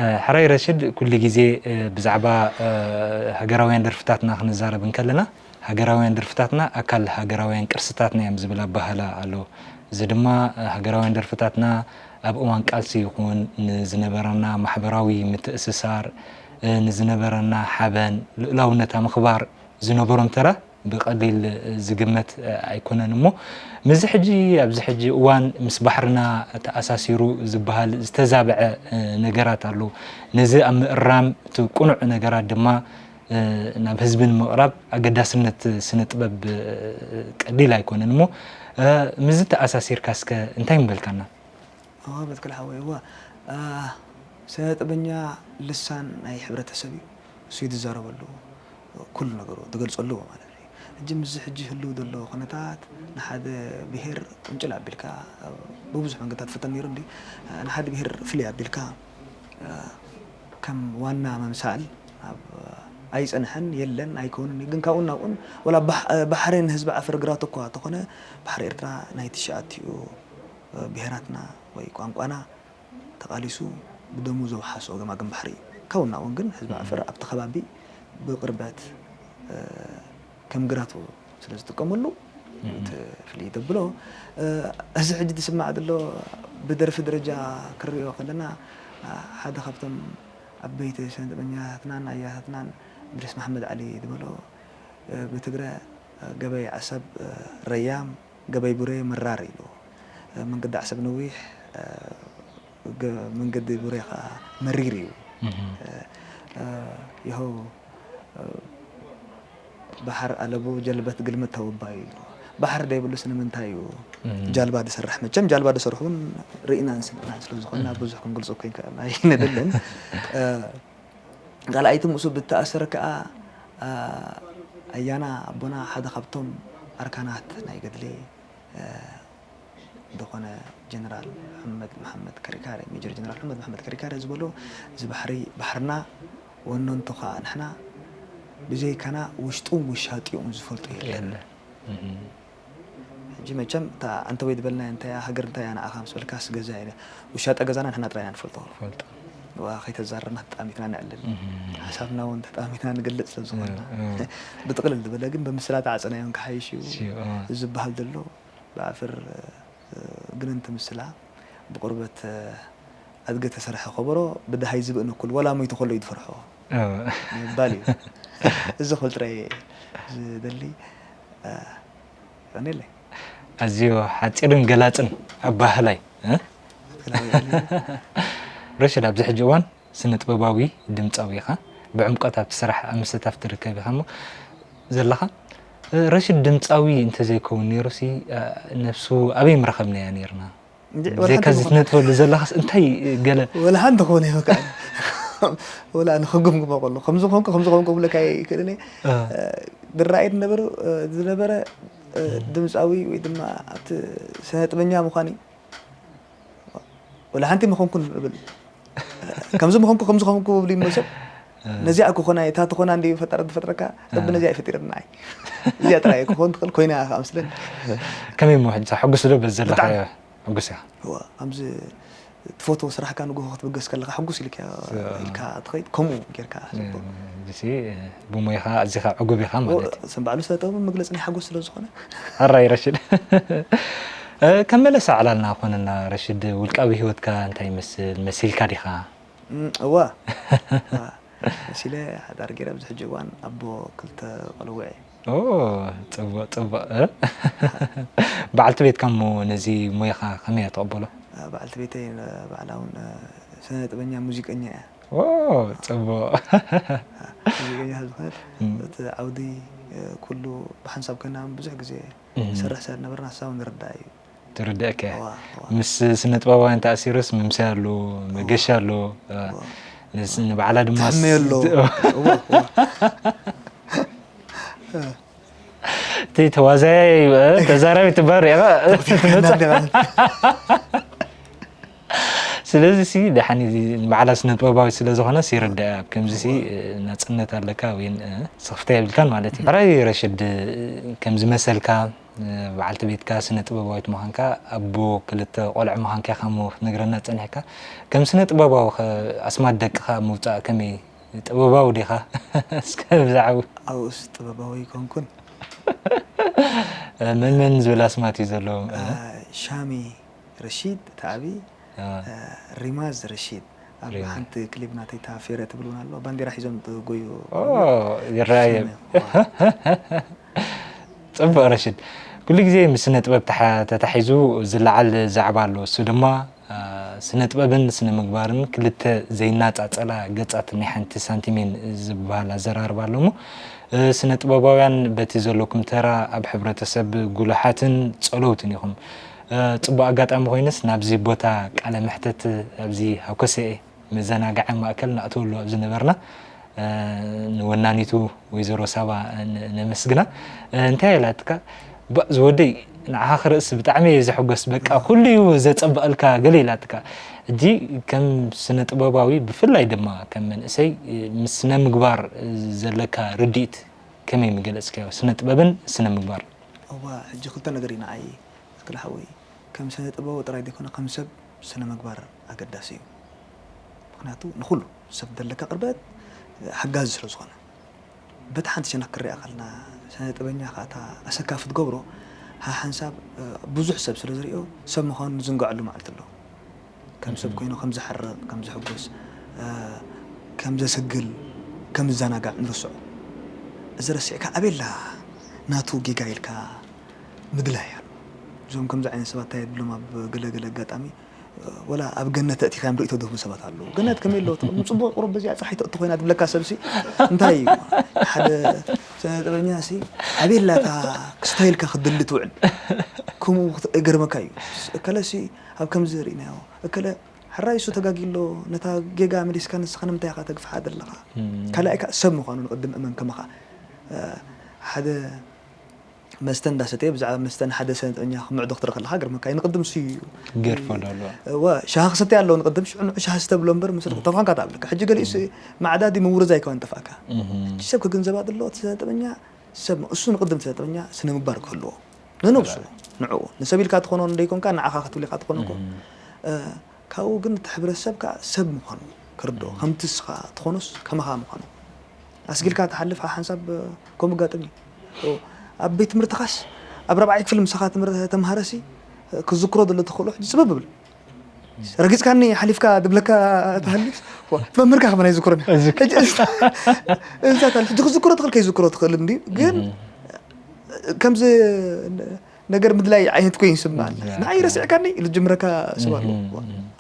እ፣ ሕራይ ረሽድ ኩሉ ግዜ፣ እ፣ ብዛዕባ፣ እ፣ ሃገራውያን ደርፍታትና ክንዛረብ እንከለና ሃገራውያን ደርፍታትና ኣካል ሃገራውያን ቅርስታትና እዮም ዝብል ኣበሃህላ ኣሎ። እዚ ድማ፣ እ፣ ሃገራውያን ደርፍታትና ኣብ እዋን ቃልሲ ይኹን ንዝነበረና ማሕበራዊ ምትእስሳር፣ እ፣ ንዝነበረና ሓበን፣ ልኡላውነት ኣብ ምኽባር ዝነበሮም ተራ ብቐሊል ዝግመት ኣይኮነን እሞ፣ ምስዚ ሕጂ፣ ኣብዚ ሕጂ እዋን ምስ ባሕርና ተኣሳሲሩ ዝበሃል ዝተዛብዐ ነገራት ኣሎ። ነዚ ኣብ ምእራም እቲ ቅኑዕ ነገራት ድማ ናብ ህዝቢ ንምቕራብ ኣገዳስነት ስነ ጥበብ ቀሊል ኣይኮነን እሞ፣ ምስዚ ተኣሳሲርካ እስከ እንታይ ምበልካና? እዋ በትክል ሓወይ፣ እዋ፣ እ፣ ስነ ጥበበኛ ልሳን ናይ ሕብረተሰብ እዩ። እሱ እዩ ዝዛረበሉ፣ ኩሉ ነገሩ ዝገልጸሉ ማለት እዩ። ሕጂ ምስዚ ሕጂ ህልው ዘሎ ኩነታት ንሓደ ብሄር ቅንጭል ኣቢልካ፣ እ፣ ብብዙሕ መንገድታት ትፍተን ነይሩ እንዲ፣ እ፣ ንሓደ ብሄር ፍልይ ኣቢልካ፣ እ፣ ከም ዋና መምሳል ኣብ፣ ኣይጸንሐን፣ የለን፣ ኣይከውንን እዩ። ግን ካብኡን ናብኡን፣ ወላ ባሕ-፣ እ፣ ባሕሪ ንህዝቢ ዓፈር ግራት እኳ ተኾነ፣ ባሕሪ ኤርትራ ናይ ትሽዓቲኡ ብሄራትና ወይ ቋንቋና ተቓሊሱ ብደሙ ዘውሓሶ ገማግም ባሕሪ እዩ። ካብኡ ናብኡን ግን ህዝቢ ዓፈር ኣብቲ ከባቢ ብቕርበት፣ እ፣ ከም ግራቱ ስለ ዝጥቀመሉ እም። እቲ ፍልይ ዘብሎ፣ እ፣ እዚ ሕጂ ዝስማዕ ዘሎ ብደርፊ ደረጃ ክንሪኦ ከለና፣ እ፣ ሓደ ካብቶም ዓበይቲ ስነ ጥበበኛታትናን ኣያታትናን እድሪስ መሓመድ ዓሊ ዝበሎ፣ እ፣ ብትግረ፣ እ፣ ገበይ ዓሰብ፣ እ፣ ረያም፣ ገበይ ቡሬ መራር ኢልዎ። መንገዲ ዓሰብ ነዊሕ፣ መንገዲ ቡሬ ከዓ መሪር እዩ። ይኸው ባሕር ኣለቡ ጀልበት ግልምት ተውባዩ ኢሉ። ባሕር ደይብሉስ ንምንታይ እዩ ጃልባ ዝሰርሕ? መቸም ጃልባ ዝሰርሑ እውን ርኢናን ስምዕናን ስለ ዝኾንና ብዙሕ ክንገልጾ እኮ ኣይንደልን። ካልኣይቲ ምስኡ ብተኣሰር ከዓ ኣያና ኣቦና ሓደ ካብቶም ኣርካናት ናይ ገድሊ ዝኾነ ጀነራል ሕመድ መሓመድ ከሪካረ፣ ሜጀር ጀነራል ሕመድ መሓመድ ከሪካረ ዝበሎ፣ እዚ ባሕሪ ባሕርና፣ ወነንቱ ከዓ ንሕና፣ ብዘይካና ውሽጡን ውሻጢኡን ዝፈልጦ የለን። ሕጂ መቸም እታ ኣንተ ወይ ዝበልናያ እንታይ እያ፣ ሃገር እንታይ እያ ንዓኻ ምስ በልካስ ገዛ ኢለ፣ ውሻጠ ገዛና ንሕና ጥራይ ኢና ንፈልጦ። ከይተዛረብና ተጣሚትና ነዕልል። ሓሳብና እውን ተጣሚትና ንገልጽ ስለ ዝኾንና። ብጥቕልል ዝበለ ግን ብምስላ ተዓጸናዮ ክሓይሽ እዩ ዝበሃል ዘሎ። ብኣፍር ግን እንትምስላ ብቁርበት ኣድገ ተሰርሐ ከበሮ ብደሃይ ዝብእን እኩል ወላ ሞይቱ ከሎ እዩ ዝፈርሖ ምባል እዩ። እዚ ክብል ጥራይ ዝደሊ። ቀኒለይ። ኣዝዩ ሓጺርን ገላጽን ኣባህላይ። ረሽድ፣ ኣብዚ ሕጂ እዋን ስነ ጥበባዊ ድምጻዊ ኢኻ። ብዕምቆት ኣብቲ ስራሕ ኣብ ምስታፍ ትርከብ ኢኻ እሞ ዘለኻ። ረሽድ ድምጻዊ እንተዘይከውን ነይሩሲ፣ ነብሱ ኣበይ ምረኸብናያ ነይርና? ብዘይካ እዚ ትነጥፈሉ ዘለኻስ እንታይ ገለ? ወላ ሓንቲ ክኾነ ይኸካል። ወላ ንክግምግሞ ከሎ ከምዚ ኮንኩ ከምዚ ኮንኩ ክብለካ ይክእልን እየ። ድራኣይ ዝነበረ ዝነበረ ድምፃዊ ወይ ድማ ኣብቲ ስነ ጥበኛ ምዃን እዩ። ወላ ሓንቲ መኾንኩን እብል። ከምዚ መኾንኩ ከምዚ ኮንኩ እብል እዩ እሞ ሰብ ነዚኣ ክኾና እታ ትኾና እንዲ ፈጠረ ዝፈጥረካ ረቢ ነዚኣ ይፈጢረና። እዚኣ ጥራይ ክኾን ትኽእል ኮይና እያ ከዓ ምስለን። ከመይ እሞ ሕጂ ሕጉስ ዶ በዚ ዘለካ? ብጣዕሚ። ሕጉስ ኢኻ? እዋ፣ ከምዚ ትፈትዎ ስራሕካ ንግሆ ክትብገስ ከለኻ ሕጉስ ኢልካ ኢልካ ትኸይድ፣ ከምኡ ጌርካ ሕሰቦ። ብሲ ብሞይኻ ኣዚኻ ዕጉብ ኢኻ ማለት እዩ። ሰም ባዕሉ ስነ ጥበብ መግለፂ ናይ ሓጎስ ስለ ዝኾነ። ኣራይ ረሽድ። ከም መለሳ ዕላልና ኮነና ረሽድ፣ ውልቃዊ ህይወትካ እንታይ ይመስል? መሲልካ ዲኻ? እዋ። መሲለ ሓዳር ገይረ ኣብዚ ሕጂ እዋን ኣቦ ክልተ ቆልውዕ እየ። ጽቡቕ ጽቡቕ። በዓልቲ ቤትካ እሞ ነዚ ሞያኻ ከመይ እያ ትቕበሎ? በዓልቲ ቤተይ ባዕላ እውን ስነ ጥበኛ ሙዚቀኛ እያ። ጽቡቕ። ሙዚቀኛ ዝኾነት እቲ ዓውዲ ኩሉ ብሓንሳብ ኮይና ብዙሕ ግዜ ሰርሕ ስለ ዝነበርና ንሳ እውን ይርዳእ እዩ። ትርድእከ? እዋ፣ እዋ። ምስ ስነ ጥበባውያን ተኣሲሩስ ምምሳይ ኣሎ፣ መገሻ ኣሎ። እዋ። ንስ-፣ ንባዕላ ድማ ትሕመዮ ኣሎ። እዋ፣ እዋ። እቲ ተዋዛያይ፣ ተዛራቢ ትበሃል ኢኻ። ስለዚ ሲ ደሓን እዚ ንባዕላ ስነ ጥበባዊ ስለ ዝኾነስ ይርዳእ። ኣብ ከምዚ ሲ ናጽነት ኣለካ ወይ ስኽፍታ የብልካን ማለት እዩ። ሕራይ ረሽድ፣ ከምዚ መሰልካ በዓልቲ ቤትካ ስነ ጥበባዊት ምዃንካ፣ ኣቦ ክልተ ቆልዑ ምዃንካ ኢኻ እሞ ክትነግረና ጸኒሕካ። ከም ስነ ጥበባዊ ኸ ኣስማት ደቅኻ ምውጻእ ከመይ? ጥበባዊ ዲኻ? እስከ ብዛዕባ ኣብኡስ ጥበባዊ ኣይኮንኩን። መን መን ዝብል ኣስማት እዩ ዘለዎም? እ፣ ሻሚ ረሺድ እቲ ዓቢ፣ እ። እ፣ ሪማዝ ረሺድ። ኣብ ሪማዝ። ሓንቲ ክሊፕ ናተይ እታ ፌረ ትብል እውን ኣሎ። ባንዴራ ሒዞም ዝጎዩ ኦ፣ ይረኣየ። ሻሚ፣ ዋ። ጽቡቕ ረሽድ። ኩሉ ግዜ ምስ ስነ ጥበብ ተሓ-፣ ተታሒዙ ዝለዓል ዛዕባ ኣሎ። እሱ ድማ፣ እ፣ ስነ ጥበብን ስነ ምግባርን ክልተ ዘይናጻጸላ ገጻት ናይ ሓንቲ ሳንቲም እየን ዝበሃል ኣዘራርባ ኣሎ እሞ፣ እ፣ ስነ ጥበባውያን በቲ ዘለኩም ተራ ኣብ ሕብረተሰብ ጉሉሓትን ጸለውትን ኢኹም። እ፣ ጽቡቕ ኣጋጣሚ ኮይኑስ ናብዚ ቦታ ቃለ መሕተት ኣብዚ ሃኮሰኤ መዘናግዒ ማእከል ነእትወሉ ኣብ ዝነበርና፣ እ፣ ንወናኒቱ ወይዘሮ ሳባ ን-፣ ነመስግና። እ፣ እንታይ ኢላትካ? ባእ ዝወደይ ንዓኻ ክርእስ ብጣዕሚ እየ ዝሕጎስ፣ በቃ ኩሉ እዩ ዘጸብቐልካ ገለ ኢላትካ። ሕጂ ከም ስነ ጥበባዊ ብፍላይ ድማ ከም መንእሰይ፣ እ፣ ምስ ስነ ምግባር ዘለካ ርድኢት ከመይ ምገለጽካዮ? ስነ ጥበብን ስነ ምግባር። እዋ፣ ሕጂ ክልተ ነገር እዩ ንዓይ። ትክል ሓወይ፣ ከም ስነ ጥበባዊ ጥራይ ዘይኮነ ከም ሰብ ስነ ምግባር ኣገዳሲ እዩ። ምኽንያቱ ንኹሉ ሰብ ዘለካ ቅርበት ሓጋዚ ስለ ዝኾነ። በቲ ሓንቲ ሸነኽ ክርኣ ከለና ስነ ጥበበኛ ከኣ እታ ኣሰካፊ ትገብሮ ሓሓንሳብ፣ እ፣ ብዙሕ ሰብ ስለ ዝርእዮ ሰብ ምዃኑ ዝንግዐሉ መዓልቲ ኣሎ። ከም ሰብ እም። ኮይኑ ከም ዝሓርቕ፣ ከም ዝሕጎስ፣ እ፣ ከም ዘሰግል፣ ከም ዝዘናጋዕ ንርስዖ። እዚ ረሲዕካ ኣበላ ናቱ ጌጋ ኢልካ ምድላይ ኣሎ። እዚ እዞም ከምዚ ዓይነት ሰባት እንታይ የድሎም ኣብ ገለ ገለ ኣጋጣሚ ወላ ኣብ ገነት ኣእቲኻዮም ዶ ይተድህቡ ሰባት ኣለዉ። ገነት ከመይ ኣለዎ ትብል? ጽቡቕ ቁሩብ በዚኣ ጸሓይ ተእቲ ኮይና ትብለካ ሰብሲ እንታይ እዩ? ሓደ ስነ ጥበበኛ ሲ ኣቤላታ ክስታይልካ ክድሊ ትውዕል። ከምኡ ክት- ይገርመካ እዩ። እከለ ሲ ኣብ ከምዚ ርኢናዮ። እከለ ሕራይ እሱ ተጋጊሎ ነታ ጌጋ መሊስካ ንስኻ ንምንታይ ኢኻ ተግፍሓ ዘለኻ? ካልኣይ ከዓ ሰብ ምዃኑ ንቕድም እመን ከማኻ ሓደ መስተ እንዳሰተየ ብዛዕባ መስተ ንሓደ ሰነጥበኛ ክምዕዶ ክትርኢ ከለካ ግርመካ እዩ። ንቅድም ሲ ገርፎ ዶ ኣሎ ዋ ሻሂ ክሰትይ ኣለዎ ንቅድም ሽዑ ንዑ ሻሂ ስተ ብሎ እምበር ምስ ተኳንካ ትኣብለካ። ሕጂ ገሊኡ ሲ ማዕዳዲ ምውርዛይ ከውን ጠፋካ። ሕጂ ሰብ ክግንዘባ ዘለዎ እቲ ሰነጥበኛ ሰብ እሱ ንቅድም ሰነጥበኛ ስነ ምግባር ክህልዎ ንነብሱ ንዕኡ ንሰብ ኢልካ ትኾኖ እንደይኮንካ ንዓኻ ክትብል ኢኻ ትኾኖ እኮ። ካብኡ ግን እቲ ሕብረተሰብ ከዓ ሰብ ምዃኑ ክርድኦ ከምቲ እስኻ ትኾኖስ ከማኻ ምዃኑ ኣስጊልካ ትሓልፍ ሓንሳብ ከምኡ ኣጋጥም እዩ። ኣብ ቤት ትምህርትኻስ ኣብ ራብዓይ ክፍሊ ምሳኻ ተምሃረሲ ክዝክሮ ዘሎ ተኽእሎ ሕጂ ፅብብ ብል ረጊፅካኒ ሓሊፍካ ድብለካ ትሃልስ መምህርካ ከመን ኣይዝክሮን ሕጂ ክዝክሮ ትኽእል ከይዝክሮ ትኽእል እንዲ ግን ከምዚ ነገር ምድላይ ዓይነት ኮይኑ ይስምዓኒ ንዓይ ረሲዕካኒ ኢሉ ዝጅምረካ ሰብ ኣሎ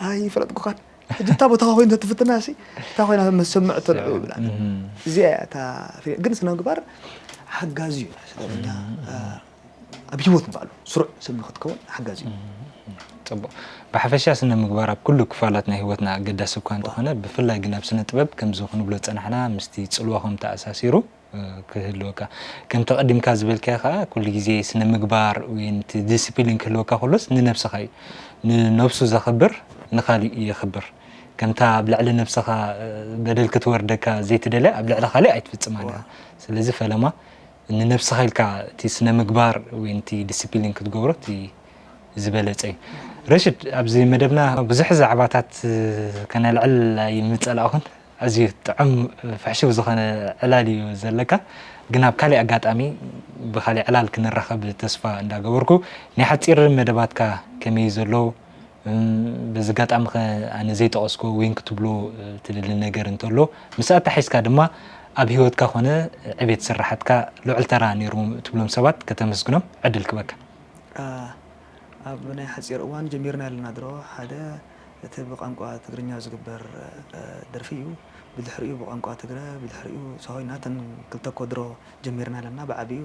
ኣይፈለጥኩኻን ሕጂ እታ ቦታኻ ኮይኑ ተትፍትና ሲ እታ ኮይና መሰምዕ ተልዑ ይብላ እዚኣ እያ እታ ግን ስነ ምግባር ሓጋዚ እዩ ስለኛ ኣብ ህይወት ንባዕሉ ስሩዕ ሰብ ንክትከውን ሓጋዚ እዩ ፅቡቅ ብሓፈሻ ስነ ምግባር ኣብ ኩሉ ክፋላት ናይ ህይወትና ኣገዳሲ እኳ እንተኾነ ብፍላይ ግን ኣብ ስነ ጥበብ ከምዚ ክንብሎ ዝፀናሕና ምስቲ ፅልዋ ከም ተኣሳሲሩ ክህልወካ ከምቲ ቀዲምካ ዝበልካዮ ከዓ ኩሉ ግዜ ስነ ምግባር ወይ ዲስፕሊን ክህልወካ ከሎስ ንነብስኻ እዩ ንነብሱ ዘኽብር ንካሊእ የኽብር ከምታ ኣብ ልዕሊ ነብስኻ በደል ክትወርደካ ዘይትደልያ ኣብ ልዕሊ ካሊእ ኣይትፍፅማን እያ ስለዚ ፈለማ ንነብስኻ ኢልካ እቲ ስነ ምግባር ወይ እቲ ዲስፕሊን ክትገብሮ እቲ ዝበለፀ እዩ ረሽድ ኣብዚ መደብና ብዙሕ ዛዕባታት ከነልዕል ኣይምፀላእኹን ኣዝዩ ጥዑም ፍሕሽው ዝኾነ ዕላል እዩ ዘለካ ግን ኣብ ካሊእ ኣጋጣሚ ብካሊእ ዕላል ክንራኸብ ተስፋ እንዳገበርኩ ናይ ሓፂር መደባትካ ከመይ ዘሎ በዚ ኣጋጣሚ ከ ኣነ ዘይጠቐስኩ ወይን ክትብሎ ትደሊ ነገር እንተሎ ምስ ኣታሒዝካ ድማ ኣብ ህይወትካ ኮነ ዕቤት ስራሓትካ ልዑል ተራ ነይርዎም ትብሎም ሰባት ከተመስግኖም ዕድል ክበካ ኣብ ናይ ሓፂር እዋን ጀሚርና ኣለና ድሮ ሓደ እቲ ብቋንቋ ትግርኛ ዝግበር ደርፊ እዩ። ብድሕሪኡ ብቋንቋ ትግረ፣ ብድሕሪኡ ሳሆይ ናተን ክልተ ኮድሮ ጀሚርና ኣለና። ብዓቢኡ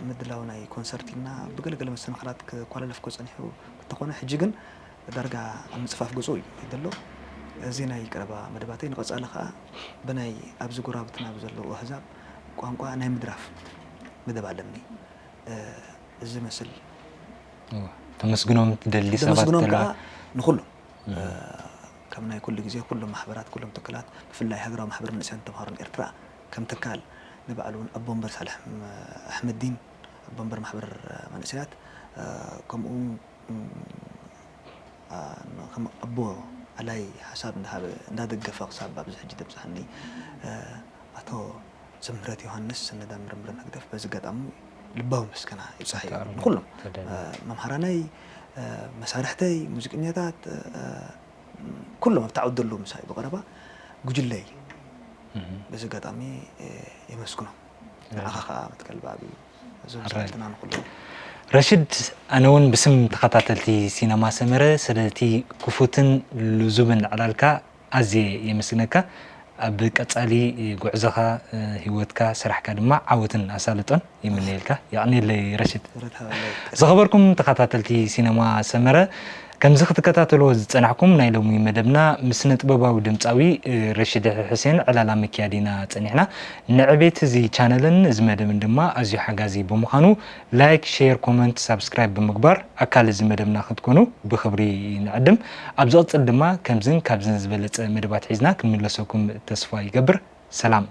ምድላው ናይ ኮንሰርት ኢልና ብገለገለ መሰናኽላት ክኳላለፍ እኮ ጸኒሑ እንተኾነ ሕጂ ግን ዳርጋ ኣብ ምጽፋፍ ገጹ እዩ ዘሎ። እዚ ናይ ቀረባ መደባተይ ንቐጻሊ ከኣ ብናይ ኣብዚ ጎራብትና ብዘለዉ ኣህዛብ ቋንቋ ናይ ምድራፍ መደብ ኣለኒ። እዚ መስል ተመስግኖም ትደሊ ሰባት ደመስግኖም ከኣ ንኹሎም ከም ናይ ኩሉ ግዜ ኩሎም ማሕበራት ኩሎም ትክላት ብፍላይ ሃገራዊ ማሕበር መንእሰያን ተምሃሮን ኤርትራ ከም ትካል ንባዕሉ እውን ኣቦ ወንበር ሳልሕ ኣሕመዲን ኣቦ ወንበር ማሕበር መንእሰያት ከምኡ እውን ከም ኣቦ ኣላይ ሓሳብ እንዳሃበ እንዳደገፈ ክሳብ ኣብዚ ሕጂ ደብፅሓኒ ኣቶ ዘምህረት ዮሃንስ ሰነዳ ምርምርን ህግደፍ በዚ ኣጋጣሚ ልባዊ ምስጋና ይብፃሕ እዩ ንኩሎም መምሃራነይ መሳርሕተይ ሙዚቀኛታት ኩሎም ኣብቲ ዓውዲ ዘለዉ ምሳይ ብቐረባ ጉጅለይ በዚ ኣጋጣሚ የመስግኖም ንዓኻ ከዓ መትከል ብዓብዩ እዞም ሰዓትና ንኩሎም ረሽድ ኣነ እውን ብስም ተኸታተልቲ ሲነማ ሰመረ ስለቲ ክፉትን ልዙብን ዕላልካ ኣዝየ የመስግነካ ኣብ ቀጻሊ ጉዕዞኻ ህይወትካ ስራሕካ ድማ ዓወትን ኣሳልጦን ይምነየልካ የቐንየለይ ረሽድ ዝኸበርኩም ተኸታተልቲ ሲነማ ሰመረ ከምዚ ክትከታተልዎ ዝጸናሕኩም ናይ ሎሚ መደብና ምስ ስነ ጥበባዊ ድምጻዊ ረሽድ ሕሴን ዕላላ ምክያድ ኢና ጸኒሕና ንዕቤት እዚ ቻነልን እዚ መደብን ድማ ኣዝዩ ሓጋዚ ብምዃኑ ላይክ ሼር ኮመንት ሳብስክራይብ ብምግባር ኣካል እዚ መደብና ክትኮኑ ብኽብሪ ንዕድም ኣብ ዝቕጽል ድማ ከምዝን ካብዝን ዝበለጸ መደባት ሒዝና ክንምለሰኩም ተስፋ ይገብር ሰላም